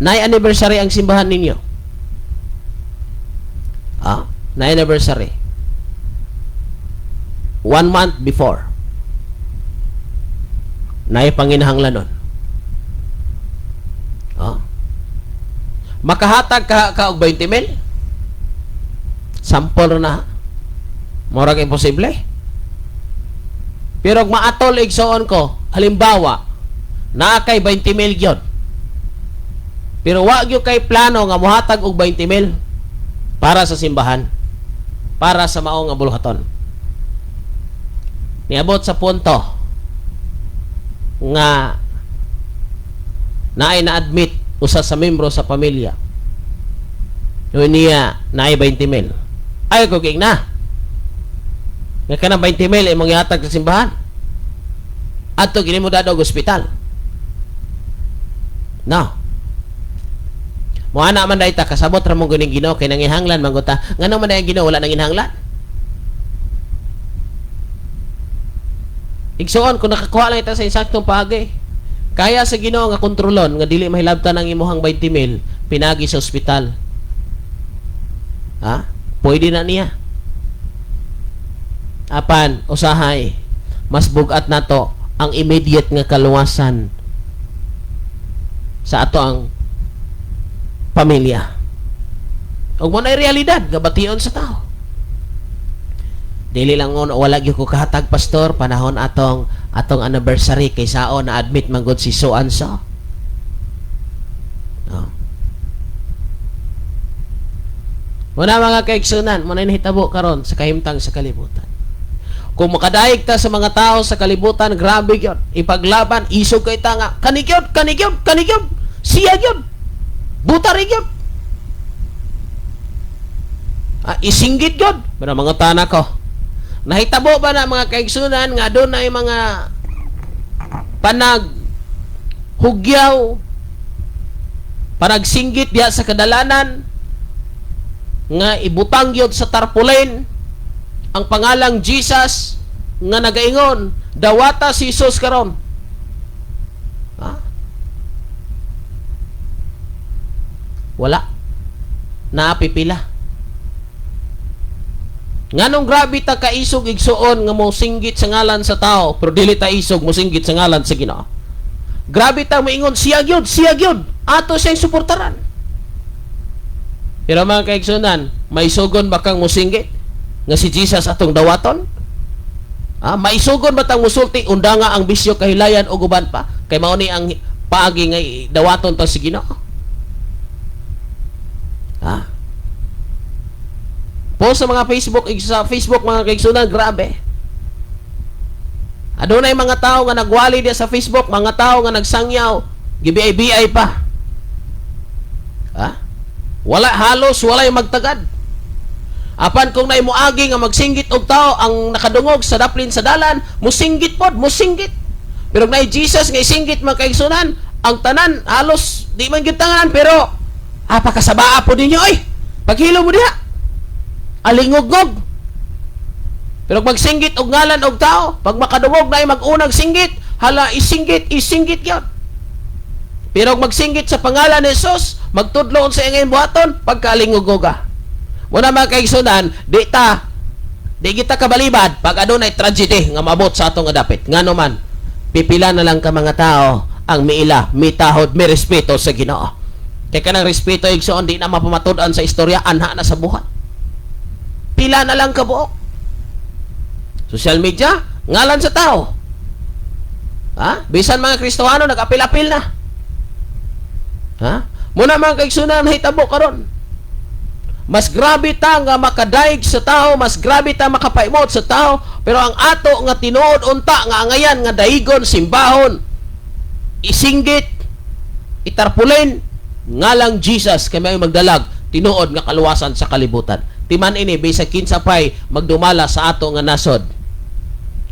Nay anniversary ang simbahan ninyo. Ah, na anniversary. One month before. Naay panginahanglan nun. Oh. Makahatag ka ka og 20 mil? Sample na. Murag imposible. Pero kung maatol, igsoon ko, halimbawa, naa kay 20 mil gyud. Pero wa gyud kay plano nga mohatag og 20 mil para sa simbahan, para sa mao nga buluhaton. Niabot sa punto nga naay na-admit usa sa membro sa pamilya. Yun niya, naay 20 mil. Ay, ko na. Nga kanang 20 mil ay mangyahatag sa simbahan. Adto gini mo dado og ospital. No. Mo ana man dahil ta kasabot ra mo guning Ginoo kay nanginhanglan man gud ta. Ngano man dahil Ginoo wala nanginhanglan? Igsoon, kung nakakuha lang ita sa insaktong paagi, kaya sa Ginoo nga kontrolon nga dili mahilabtan ang imuhang 20 mil pinagi sa ospital. Ha? Pwede na niya. Apan, usahay, mas bugat nato ang immediate nga kaluwasan sa ato ang pamilya. Ug mo na realidad nga bation sa tao. Dili lang ngon, "Wala gyud ko kahatag, pastor, panahon atong atong anniversary kay sao na admit man gud si so and so." No. Muna, mga kaigsunan, muna nahitabo karon sa kahimtang sa kalibutan. Kung makadaig ta sa mga tao sa kalibutan, grabe gyud. Ipaglaban, isog kay ta nga, kani gyud, kani gyud, kani gyud, siya gyud. Butari gyud. Ah, isinggit gyud. Pero mga tana ko, nahitabo ba na, mga kaigsunan, nga doon ay mga panag hugyaw, panagsinggit diha sa kadalanan nga ibutang gyud sa tarpaulin ang pangalang Jesus nga nagaingon, "Dawata si Jesus karon"? Ha? Wala. Naapipila. Nganong grabe ta kaisog, igsuon, nga mo singgit sa ngalan sa tao pero dili ta isog mo singgit sa ngalan sa Ginoo? Grabe ta moingon, "Siya gyud, siya gyud, ato siyang suportaran." Pero mga kaigsunan, maisugon ba kang musinggit nga si Jesus atong dawaton? Ah, maisugon ba tang musulti, "Undanga ang bisyo, kahilayan ug uban pa, kay mao ni ang paagi nga dawaton ta sa Ginoo"? Ha? Post sa mga Facebook, sa Facebook, mga kaigsunan, grabe. Adunay mga tao nga nagwali diya sa Facebook, mga tao nga nagsangyaw, gibiay-biay pa. Ha? Wala, halos walay magtagad. Apan kung naay moagi nga magsinggit og tao, ang nakadungog sa daplin sa dalan, musinggit pod, musinggit. Pero kung naay Jesus nga isinggit, mga kaigsunan, ang tanan halos di man gyud tangan, pero apakasabaa po ninyo oy. Paghilo mo diha. Alingugog. Pero kung magsinggit og ngalan og tao, pag makadungog na ay mag-unang singgit, hala, isinggit, isinggit yun. Pero kung magsinggit sa pangalan ni Jesus, magtudlo sa iyang buhaton, pagkaalingugoga. Muna, mga kaigsunan, di kita kabalibad pag adunay tragedy nga maabot sa atong dapit. Ngano man, pipila na lang ka mga tao ang miila, mitahod, mi respeto sa Ginoo. Kay kanang respeto, igsoon, di na mapamatud-an sa istorya, anha na sa buhat. Pila na lang kabuok. Social media, ngalan sa tao. Ha? Bisan mga Kristohano nag-apil-apil na. Ha? Muna, mga kaigsunan, nahitabo karon. Mas grabe ta nga makadaig sa tao, mas grabe ta makapaimot sa tao, pero ang ato nga tinuod unta nga angayan nga daigon, simbahon, isinggit, itarpulin, ngalang Jesus kay may magdalag tinuod nga kaluwasan sa kalibutan. Timan ini, bisag kinsa pay magdumala sa ato nga nasod.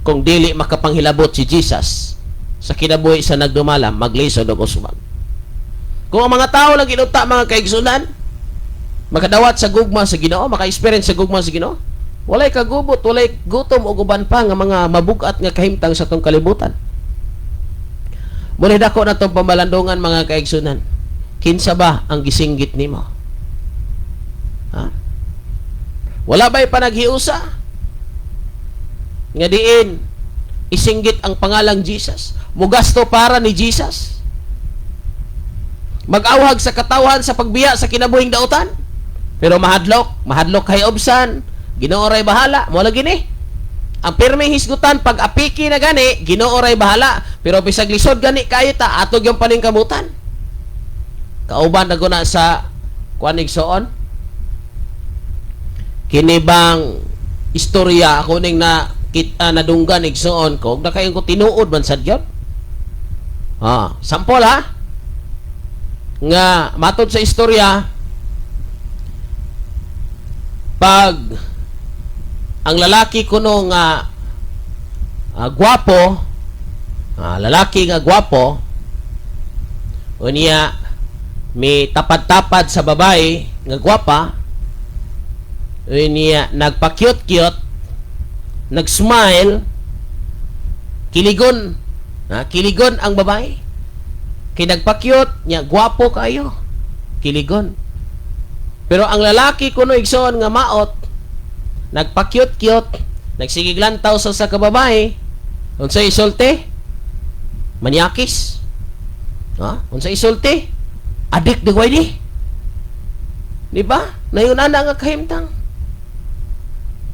Kung dili makapanghilabot si Jesus sa kinabuhi sa nagdumala, maglisod og usbag. Kung ang mga tao lang inunta, mga kaigsunan, makadawat sa gugma sa Ginoo, maka-experience sa gugma sa Ginoo, walay kagubot, walay gutom o uban pa nga mga mabugat nga kahimtang sa atong kalibutan. Muna dako na itong pamalandungan, mga kaigsunan. Kinsa ba ang gisinggit nimo? Ha? Wala ba'y panaghiusa nga diin isinggit ang pangalang Jesus? Mugasto para ni Jesus? Mag-awhag sa katawhan sa pagbiya sa kinabuhing dautan? Pero mahadlok, mahadlok kay obsan, Ginoo ray bahala, mo lagi ni. Ang pirming hisgutan pag apiki na gani, Ginoo ray bahala. Pero bisag lisod gani kayo ta, atog yung paningkamutan. Kauban na guna sa kuan, igsoon. Kini bang istorya ako ning na kita nadunggan, igsoon ko, na kayo ko tinuod man sad gyud. Ah, sample ha. Nga matod sa istorya, pag ang lalaki kuno nga gwapo, lalaki nga gwapo, unya may tapad-tapad sa babae nga gwapa, unya nagpa-cute-cute, nag-smile, kiligon, kiligon ang babae. Kay nagpa-cute, nya gwapo kayo, kiligon. Pero ang lalaki kuno, igsoon, nga maot, nagpa-cute-cute, nagsigig lantaw sa kababae, unsay isulti? Manyakis. Ha? Unsay isulti? Adik di di. Di ba? Nayon ana nga kahimtang.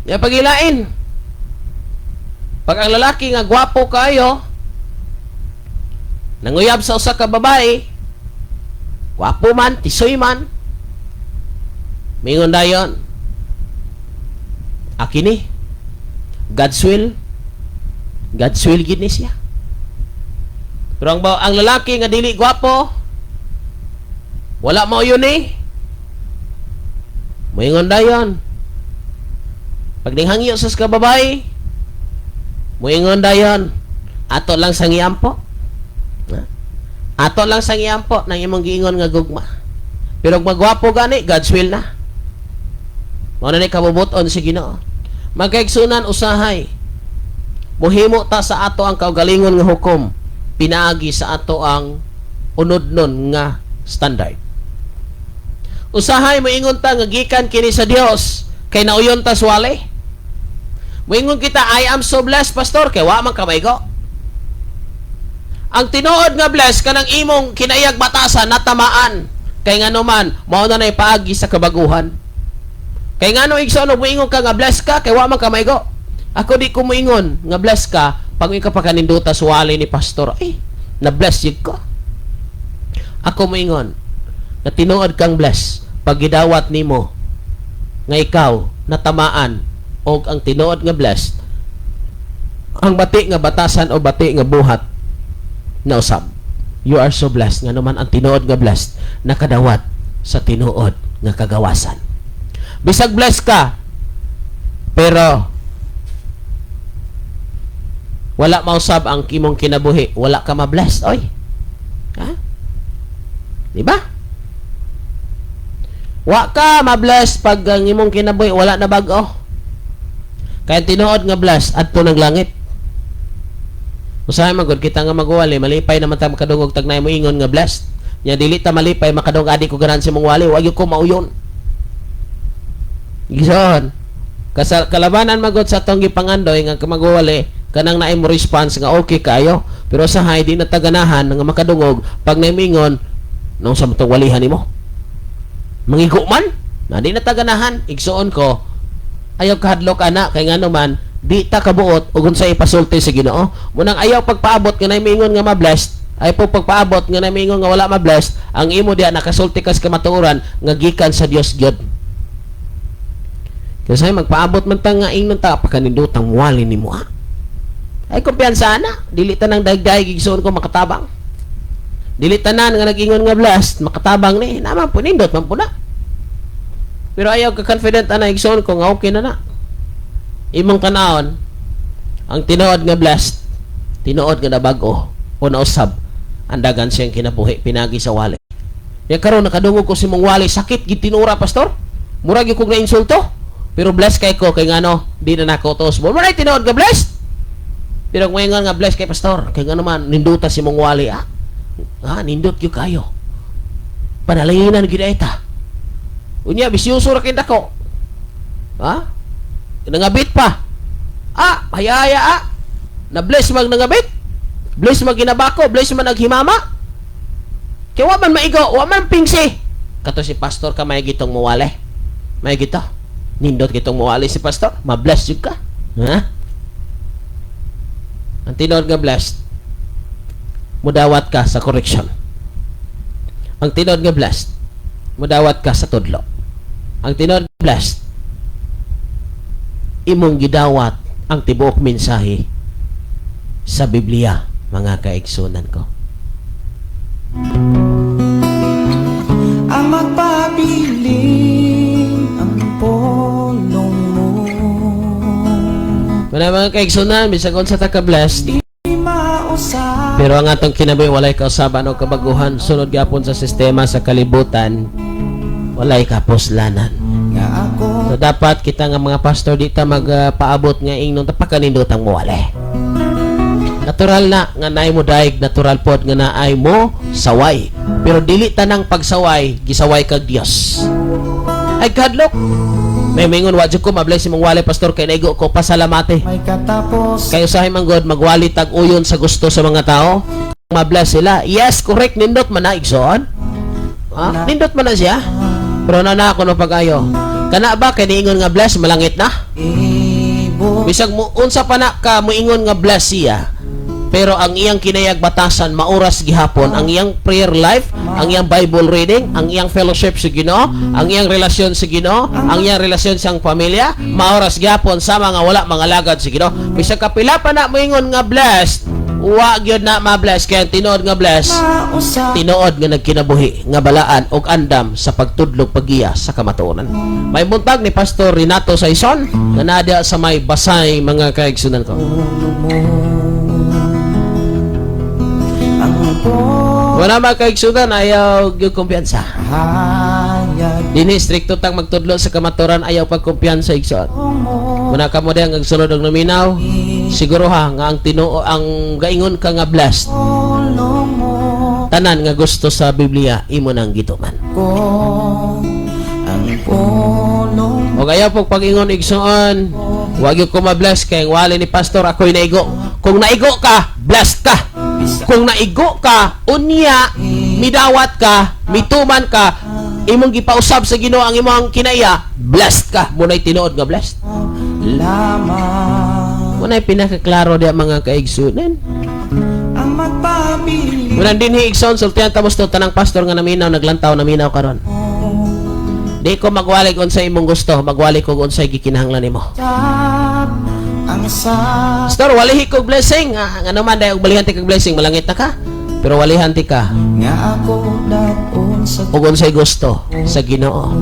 Ya pagilain. Pag ang lalaki nga gwapo kayo nanguyab sa usa ka babae, gwapo man, tisoy man, mingon dayon, "Akini, God's will, God's will gid ni siya." Pero ang lalaki nga dili gwapo, wala mo yun eh. Moingon dayon. Pag ninghangyo sa kababae, moingon dayon, "Ato lang sang iampo. Ha? Ato lang sang iampo nang imong giingon nga gugma." Pero kung magwapo gani, God's will na. Mao na ni kabubuton si Ginoo. Magkaigsunan, usahay muhimo ta sa ato ang kaugalingon nga hukom pinaagi sa ato ang unodnon nga standard. Usahay moingon ta nga gikan kini sa Dios kay nauyon ta swali. Moingon kita, "I am so blessed, pastor," kay wa man kamaygo. Ang tinuod nga blessed, kanang imong kinayag batasan natamaan, kay ngano man mao na nay paagi sa kabaguhan. Kay ngano, igsoon, moingon ka nga blessed ka kay wa man kamaygo? Ako, di ko moingon nga blessed ka pag ikaw pakaninduta suwali ni pastor. Ay, na bless yun ko. Ako moingon nga tinuod kang bless pag gidawat nimo nga ikaw natamaan og ang tinuod nga blessed. Ang bati nga batasan o bati nga buhat nausab. You are so blessed nga naman ang tinuod nga blessed nakadawat sa tinuod nga kagawasan. Bisag blessed ka, pero wala mausab ang imong kinabuhi, wala ka ma-blessed, oy. Ha? Di ba? Wa ka ma-bless pag ang imong kinabuhi wala na bag-o. Kaya tinuod nga blessed adto ng langit. Usahay man gud kita nga magwali, malipay naman ta makadungog tagnay mo ingon nga blessed. Nya dili ta malipay makadungog adi ko ganahan sa imong wali, wa gyud ko mauyon. Gison. Kasal kalabanan magod sa atong gipangandoy nga magwali kanang naay mo response nga okay kayo, pero sa hay di na taganahan nga makadungog pag naimingon nung sa matong walihan nimo. Mangigo man, na di na taganahan, igsuon ko ayaw kahadlok ana kay ngano man di ta kabuot ug unsa ipasulti sa Ginoo. Munang ayaw pagpaabot nga naimingon nga ma-blessed, ay po pagpaabot nga naimingon nga wala ma-blessed, ang imo diha nakasulti kas kamatuoran nga gikan sa Dios gyud. Kasi magpaabot man ta nga ingnon ta pakanindotang wali nimo, ha. Ay kumpiyansa na, dili ta nang dagdag, igsuon ko, makatabang. Dili tanan nga nag-ingon nga blessed makatabang ni naman po, nindot man po na. Pero ayaw ka confident ana, igsuon ko, nga okay na na. Imong tanawon ang tinuod nga blessed, tinuod nga nabag-o o nausab ang dagan siyang kinabuhi pinagi sa wali. Ya karon nakadungog ko si mong wali, sakit gid tinura, pastor. Murag gyud kog na insulto. Pero blessed kay ko kay ngano di na nako tos mo. Mao tinuod nga blessed. Pero kung maingon nga blessed kay pastor, kay ngano man ninduta si mong wali, ah. Ah, nindot gyud kayo. Panalanginan gyud ta. Unya bisyoso ra kay dako. Ha? Nangabit pa. Ah, hayaya ah. Na bless mag nangabit. Bless mag ginabako, bless man naghimama. Kaya wa man maigo, wa man pingsi. Kato si pastor ka may gitong muwali. May gito. Nindot gitong muwali si pastor, ma-bless jud ka. Ha? Ang tinuod nga blessed, mudawat ka sa correction. Ang tinuod nga blessed, mudawat ka sa tudlo. Ang tinuod nga blessed, imong gidawat ang tibuok mensahe sa Biblia, mga kaigsunan ko. Ang magpabiling ang polong mo. Wala, mga kaigsunan, bisag unsa ta ka blessed, Di mausap. Pero ang atong kinabuhi walay kausaban o kabaguhan, sunod gyapon sa sistema sa kalibutan, walay kapuslanan. Nga ako. So dapat kita nga mga pastor di ta magpaabot nga ingnon ta pakanindotang mowali. Natural na nga naay mo daig, natural pod nga naay mo saway. Pero dili tanang pagsaway, gisaway kag Dios. Ay kadlok. May mingon, "Wa jud ko ma-bless imong wali, pastor, kay naigo ko." Pasalamate. May katapos. Kay usahay man God magwali tag uyon sa gusto sa mga tao. Ma-bless sila. Yes, correct, nindot man na, igsoon. Ha? Nindot man na siya. Pero na na ako no pag-ayo. Kana ba kay niingon nga bless malangit na? Ibo. Bisag mo unsa pa na ka moingon nga bless siya. Pero ang iyang kinayag batasan mauras gihapon ang iyang prayer life, ang iyang Bible reading, ang iyang fellowship sa Ginoo, ang iyang relasyon sa Ginoo, ang iyang relasyon sa iyang pamilya, maoras gihapon sama nga wala mga lagad sa Ginoo. Bisag kapila pa na moingon nga blessed, wa gyud na ma-bless kay ang tinuod nga blessed Mausap. Tinuod nga nagkinabuhi nga balaan og andam sa pagtudlog paggiya sa kamatuoran. May buntag ni Pastor Renato Saison nga naa sa may Basay, mga kaigsunan ko. Ang Wala, mga kaigsunan, ayaw gyud kumpiyansa. hayag Dinhi strikto tang magtudlo sa kamatuoran, ayaw pagkumpiyansa, igsoon. mo. Muna kamo diha nga sunod og naminaw, siguro ha nga ang tinuo ang gaingon ka nga blessed, Polong mo. Tanan nga gusto sa Biblia imo nang gituman. Ko ang polong. O ayaw pag pag-ingon, igsoon, wag yung ko ma-bless kay ang wali ni pastor ako'y naigo. Kung naigo ka, blessed ka. Kung naigo ka, unya, midawat ka, mituman ka, imong gipausab sa Ginoo ang imong kinaiya, blessed ka. Muna'y tinuod nga blessed. Lamang. Muna'y pinakaklaro diya, mga kaigsunan. Ang magpabiling. Munang dinhi, igsoon, sultihan tapos to tanang pastor nga naminaw, naglantaw, naminaw karon. Di ko magwali kung sa imong gusto, magwali ko kung unsay gikinahanglan nimo. Ang Ang sa Pastor, walihi kog blessing. Ah, nga naman dahil og balihan ti kag blessing, malangit na ka. Pero walihan ti ka nga ako daton sa ug unsay gusto sa Ginoo.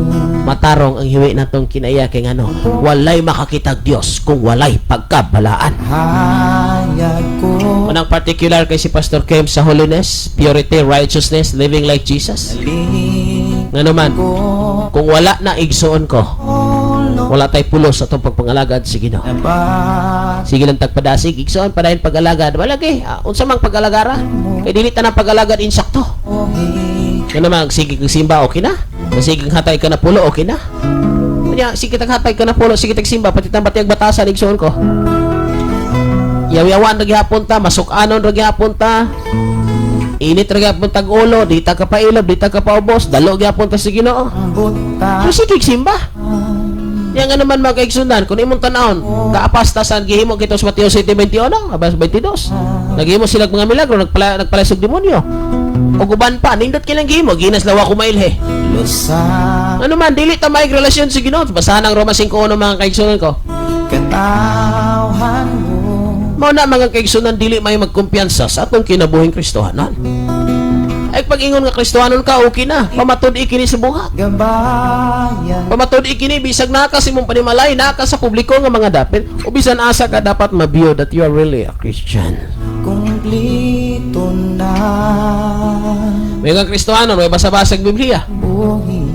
Matarong ang hiwi natong kinaiya kay ngano, walay makakitag Dios kung walay pagkabalaan. Hayag ko. Unang particular kay si Pastor Kim sa holiness, purity, righteousness, living like Jesus. Ling Nga naman, ko kung wala na, igsuon ko, wala tay pulos sa atong pagpangalagad sa Ginoo. Naba Sige lang tagpadasig, igsuon, padayon pag-alagad. Walagi, unsa mang pag-alagara? Kay dili ta nang pag-alagad insakto. Nga naman, sige kag simba, okay na. Sige kag hatay ka na pulo, okay na. Kanya, sige tag hatay ka na pulo, sige tag simba, pati tang batiag batasan, igsuon ko. Yaw-yawan ra gihapon ta, masukanon ra gihapon ta. Init ra gihapon tag ulo, di ta ka pailob, di ta ka paubos, dalo gihapon ta sa Ginoo. Buta Pero sige simba. Yang nga naman, mga kaigsunan, kung imong tanawon, kaapastasan gihimo kita sa Mateo 7:21, abas 22. Naghimo sila mga milagro, nagpalasog demonyo. Ug uban pa, nindot kilang gihimo, ginas lawa ko mailhe. Lusa Ano man, dili ta may relasyon sa Ginoo. Basahan ang Roma 5:1, mga kaigsunan ko. Katawhan mo. Mao na, mga kaigsunan, dili may magkumpiyansa sa atong kinabuhing Kristohanon. Ay pag-ingon nga Kristohanon ka, okay na. Pamatud-i kini sa buhat. Gabayan. Pamatud-i kini bisag naa ka sa imong panimalay, naa ka sa publiko nga mga dapit, o bisan asa ka dapat mabiyo that you are really a Christian. Kumplito na. May nga Kristohanon, may basa-basag Biblia. Buhi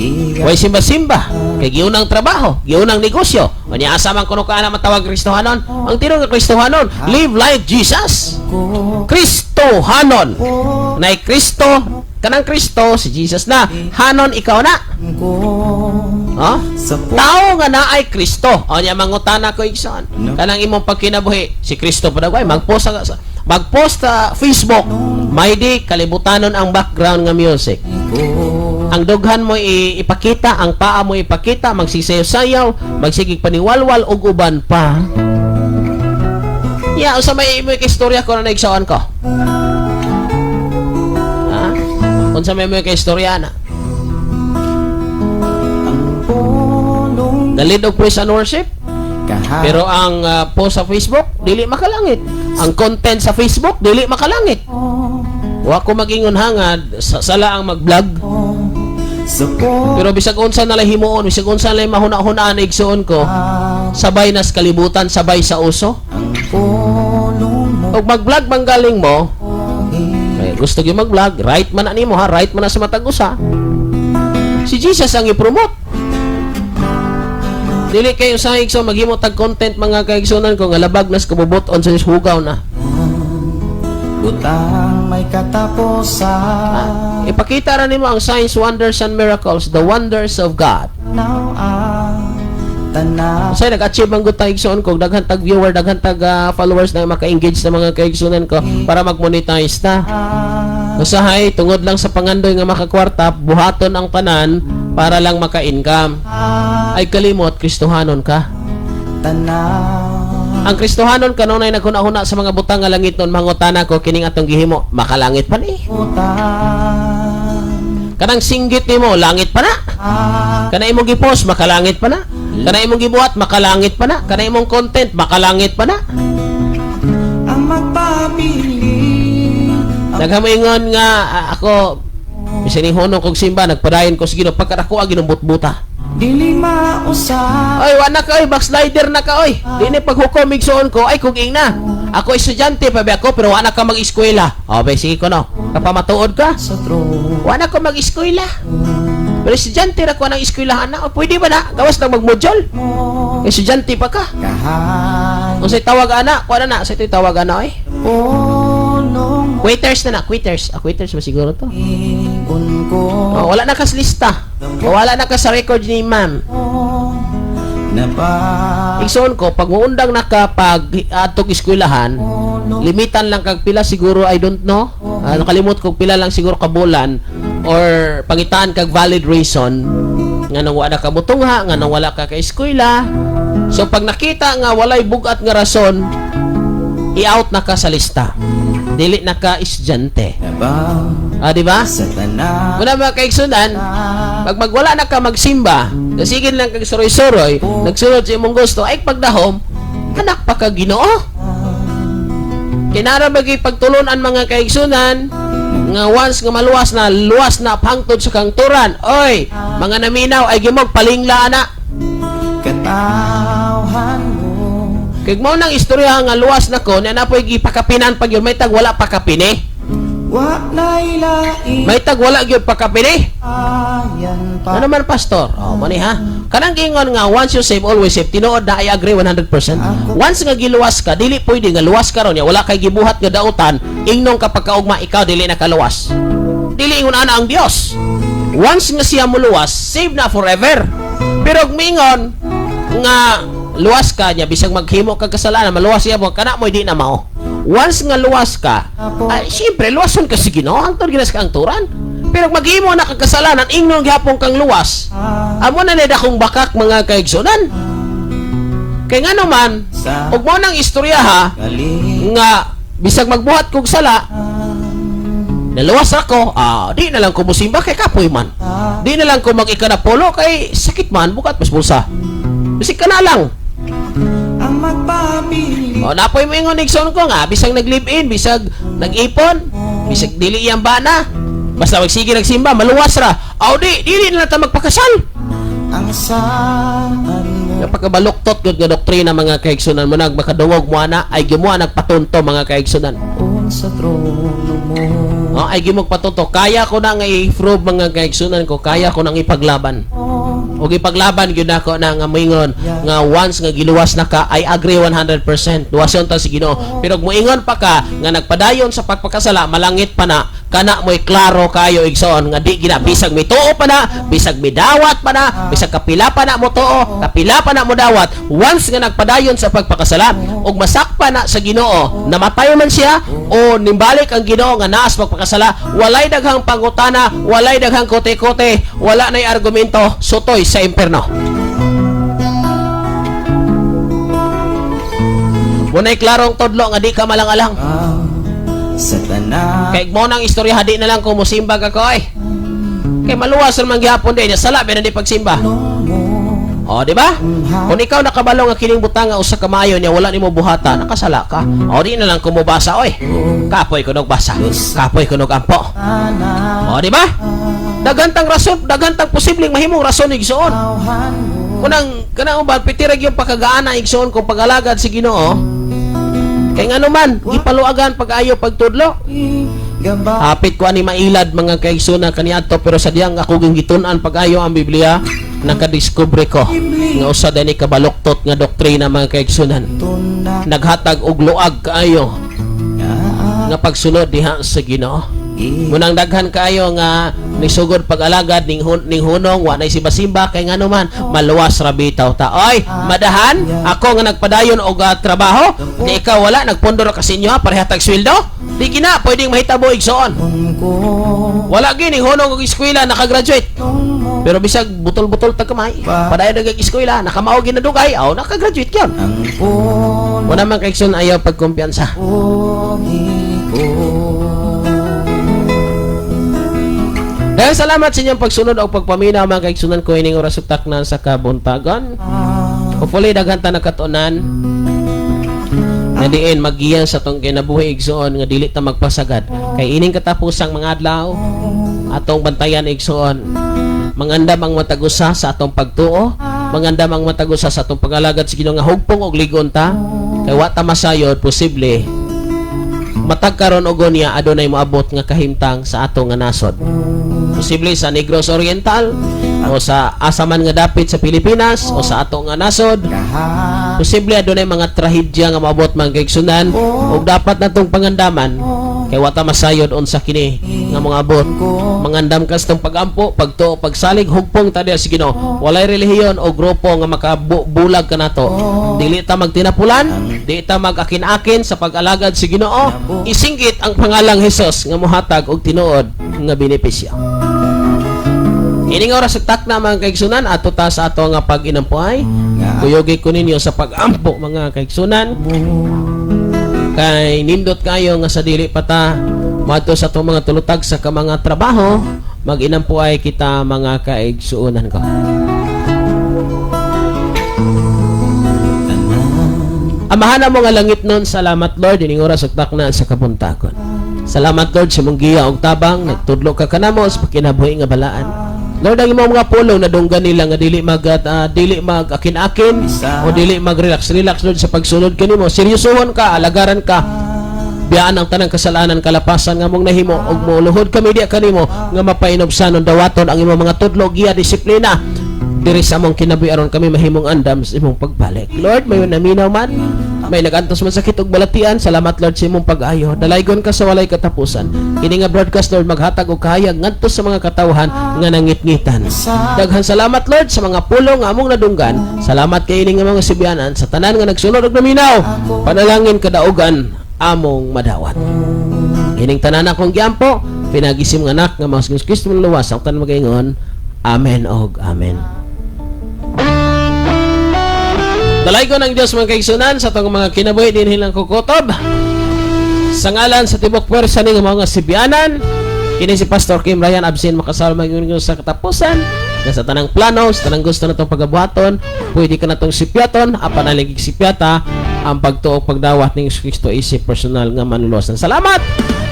giga Way simba-simba, kay giunang trabaho, giunang negosyo. Unya asa man kuno ka na matawag Kristohanon? Ang tinuod nga Kristohanon, live like Jesus. Ko Kristohanon. Nay Kristo, kanang Kristo si Jesus na. Hanon, ikaw na. Ko Ha? sa Tao nga naay Kristo. O niya, mangutana ko, igsoon. Kanang imong pagkinabuhi, si Kristo pa daw ay mag-post sa Facebook. May di kalibutanon ang background nga music. Ko Ang dughan mo ipakita, ang paa mo ipakita, magsisayaw-sayaw, magsigig paniwalwal ug uban pa. Ya, unsa may imo istorya ko na, igsoon ko? Ha? Unsa may imo istorya na? Ang pulong The lead of praise and worship, kaha pero ang post sa Facebook dili makalangit. Ang content sa Facebook dili makalangit. Wa ko magingon hangad sa sala ang mag-vlog. Sa po Pero bisag unsa na lang himuon, bisag unsa na lang mahuna-hunaan, igsuon ko, sabay nas kalibutan, sabay sa uso. Ang pulong mo. Og mag-vlog manggaling mo, eh, gusto gyud mag-vlog, right man na nimo ha, right man na sa matag usa. Si Jesus ang i-promote. Dili kayo sa igso maghimo tag content, mga kaigsunan ko, nga labag nas kabubot-on sa hugaw na. Butang may katapusan. Ipakita ra nimo ang signs, wonders and miracles, the wonders of God. Now ang tanan. Usahay nag-achieve man gud ta, igsoon ko, daghan tag viewer, daghan tag followers na maka-engage sa mga kaigsunan ko para mag-monetize ta. Usahay tungod lang sa pangandoy nga makakwarta, buhaton ang tanan para lang maka-income. Ay kalimot, Kristohanon ka. Tanan. Ang Kristohanon kanunay naghuna-huna sa mga butang nga langit nun. Mangutana ko, kining atong gihimo, makalangit pa ni? Butang Kanang singgit nimo, langit pa na? Kana imong gipost, makalangit pa na? Kana imong gibuhat, makalangit pa na? Kana imong content, makalangit pa na? Ang magpapili Naghamoingon nga ako bisan ni hunong kog simba, nagpadayon ko sa Ginoo, pagkadako ang ginumbutbuta. Dili mausap. Oy, wala ka oy, backslider na ka oy. Di ni paghukom, igsuon ko, ay kung ingna. Ako estudyante pa ba ako, pero wala ka mag-eskwela. O, be, sige ko no. Kapamatuod ka. Sa throne. Wala ko mag-eskwela. Pero estudyante ra ko ng eskwelahan na. O, pwede ba na? Gawas lang mag-module. Mo Estudyante pa ka. kahay Kung sa'y tawag ana, kuha na na. Sa ito'y tawag ana oy. Pulong mo Quitters na na, quitters. Ah, quitters ba siguro to? Ingon ko. Oh, wala na kas lista. Wala na ka sa record ni ma'am. Na ba Igsoon ko, pag muundang na ka pag atog eskwelahan, limitan lang kag pila siguro, I don't know. Nakalimot kog pila lang siguro ka bulan or pangitaan kag valid reason nga nang wala ka mutungha, nga nang wala ka ka eskwela. So pag nakita nga walay bugat nga rason, i-out na ka sa lista. Dili na ka estudyante. Na ba Ah, di ba? sa tanan Muna, mga kaigsunan, pag magwala na ka magsimba, sige lang kag suroy-suroy, nagsunod sa imong gusto, ay pagdahom, Anak pa ka Ginoo. Kinara bagay pagtulunan, mga kaigsunan, nga once nga maluwas na, luwas na hangtod sa kangturan. Oy, mga naminaw, ay gimog palingla ana. Katawhan mo. Kay mao nang istorya nga luwas na ko, na napoy gipakapinan pag yun, may tag wala pakapini. Wa na'y lain. May tag wala gyud pakapini. Ayan pa. Ano naman, pastor? Oh, mani ha. Kanang gingon nga once you save, always save. Tinuod na, I agree 100%. Once nga giluwas ka, dili pwede nga luwas ka ron ya wala kay gibuhat nga dautan, ingnon kapag kaugma ikaw dili na kaluwas. Dili ingon ana ang Dios. Once nga siya muluwas, save na forever. Pero og mingon nga luwas ka niya bisag maghimo kag kasalanan, maluwas siya mo kana mo, di na mao. Once nga luwas ka, ay siyempre luwason ka sa Ginoo hangtod ginas ka angturan. Pero kung maghimo na kag kasalanan, ingnon gihapon kang luwas. Amo na nila akong bakak, mga kaigsunan. Kay ngano man, Sa ug mo nang istorya ha, galing. nga bisag magbuhat kog sala, naluwas ako, di na lang ko musimba kay kapoy man. Di na lang ko mag-ikanapolo kay sakit man, bukat mas bulsa. Bisig ka na lang. Ang magpabili. O, napoy mo ingon, igsoon ko nga, bisag nag-live-in, bisag nag-ipon, bisag dili iyang bana, basta magsige nagsimba, maluwas ra. Aw di, dili na lang ta magpakasal. Ang saan mo. Napakabaluktot gud nga doktrina, mga kaigsunan mo nag makadungog mo ana ay gimuha nagpatunto, mga kaigsunan. Sa trono mo. Oh, ay gimog patunto. Kaya ko na nga i-prove, mga kaigsunan ko, kaya ko nang ipaglaban. Og ipaglaban gyud nako na nga moingon nga once nga giluwas na ka, I agree 100%. Luwason ta si Ginoo. Pero og moingon pa ka nga nagpadayon sa pagpakasala, malangit pa na, kana mo'y klaro kayo, igsoon, nga di gina bisag mituo pa na, bisag midawat pa na, bisag kapila pa na mo tuo, kapila pa na mo dawat, once nga nagpadayon sa pagpakasala ug masakpa na sa Ginoo, namatay man siya o nimbalik ang Ginoo nga naas magpakasala, walay daghang pangutana, walay daghang kote-kote, wala nay argumento, sutoy sa imperno. Muna'y klarong tudlo nga di ka malang-alang. Sa tanan. Kay mo nang istorya, di na lang kung musimba ka ko ay. Kay maluwas man gihapon din, sala ba di pagsimba. O, di ba? Kung ikaw nakabalo nga kining butang nga usa ka maayo niya wala nimo buhata, nakasala ka. O, di na lang kung mobasa oy. Kapoy kunog basa. Kapoy kunog ampo. O, di ba? Daghan tang rason, daghan tang posibleng mahimong rason, igsoon. Kunang kanang uban pitirag yung pakagaana, igsoon, kung pag-alagad si Ginoo. Kay ngano man, gipaluagan pag-ayo pagtudlo. Gaba. Hapit ko ani mailad, mga kaigsoon, kaniadto, pero sadyang ako ging gitun-an pag-ayo ang Biblia, nakadiskubre ko nga usa dani kabaluktot nga doktrina, mga kaigsunan, Tuna. naghatag og luag kaayo nga pagsunod diha sa Ginoo. Munang daghan kaayo nga nisugod pag-alagad ning hunong wa nay simba-simba kay ngano man maluwas ra bitaw ta. Oy, madahan ako nga nagpadayon og trabaho, di ikaw wala nagpondo ra ka sa inyo ha, pareha tag sweldo. Di gina pwedeng mahitabo, igsoon. Ko. Wala gini hunong og eskwela, nakagraduate. Pero bisag butol-butol tag kamay, padayon nag eskwela, nakamao ginadugay, aw nakagraduate gyud. Ang puno. Wala man, kaigsoon, ayaw pagkumpiyansa. Ko. Dahil salamat sa inyong pagsunod o pagpaminaw, mga kaigsunan ko, ining oras ug takna sa kabuntagon. Hopefully daghan ta nakatunan nga diin magiyan sa tong kinabuhi, igsoon, nga dili ta magpasagad. Kay ining katapusang mga adlaw, atong bantayan, igsoon. Mangandam ang matag usa sa atong pagtuo, mangandam ang matag usa sa atong pag-alagad sa Ginoo nga hugpong og ligon ta kay wa ta masayod, posible matag karon og unya adunay moabot nga kahimtang sa ato nga nasod. Posible sa Negros Oriental o sa asa man nga dapit sa Pilipinas o sa ato nga nasod. Posible adunay mga trahedya nga maabot, mga kaigsunan, ug dapat natong pangandaman kay wa ta masayod unsa kini nga mga abot. Mangandam ka sa tong pagampo, pagtuo, pagsalig, hugpong ta diha sa Ginoo. Walay relihiyon o grupo nga makabulag kanato. Dili ta magtinapulan, di ta mag-akin-akin sa pag-alagad sa Ginoo. Isinggit ang pangalang Hesus nga mohatag og tinuod nga benepisyo. Ining oras sa takna, mga kaigsunan, ato ta sa ato nga pag-inampuay. Kuyogi ko ninyo sa pag-ampo, mga kaigsunan. Kay nindot kayo nga sa dili pa ta moadto sa atong mga tulutag sa ka mga trabaho, mag-inampuay kita, mga kaigsuonan ko. Amahan mo nga langit nun, salamat, Lord, ining oras ug takna sa kabuntagon. Salamat, Lord, sa imong giya og tabang, nagtudlo ka kanamo sa kinabuhi nga balaan. Lord, ang imong mga pulong nadunggan nila nga dili mag akin-akin o dili mag relax relax, Lord, sa pagsunod kanimo. Seryosohon ka, alagaran ka, biyaan ang tanang kasalanan, kalapasan nga mong nahimo ug moluhod kami diya kanimo nga mapainubsanon, dawaton ang imong mga tudlo, giya, disiplina diri sa among kinabuhi aron kami mahimong andam sa imong pagbalik. Lord, may naminaw man, may nagantos man sakit ug balatian, salamat, Lord, sa imong pag-ayo. Dalaygon ka sa walay katapusan. Kini nga broadcast, Lord, maghatag og kahayag ngadto sa mga katawhan nga nangitngitan. Daghan salamat, Lord, sa mga pulong nga among nadunggan. Salamat kay ini nga mga Sibianan, sa tanan nga nagsunod ug naminaw. Panalangin kadaugan among madawat. Ining tanan akong giampo, pinaagi sa imong anak nga mas Kristo luwas ang tanan magaingon, Amen og Amen. Dalaygon ang Diyos, mga kaigsunan, sa atong mga kinabuhi dinhi lang kukutob. Sa ngalan sa tibok pwersa ning mga Sibianan, kini si Pastor Kim Ryan absin makasal magingon sa katapusan nga sa tanang plano, sa tanang gusto natong pagabuhaton, pwede ka natong sipyaton, apan aligig sipyata ang pagtuo, pagdawat ni Hesus Kristo isip personal nga manluwasan. Salamat!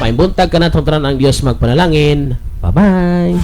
Maayong buntag kanatong tanan, ang Dios magpanalangin. Bye-bye!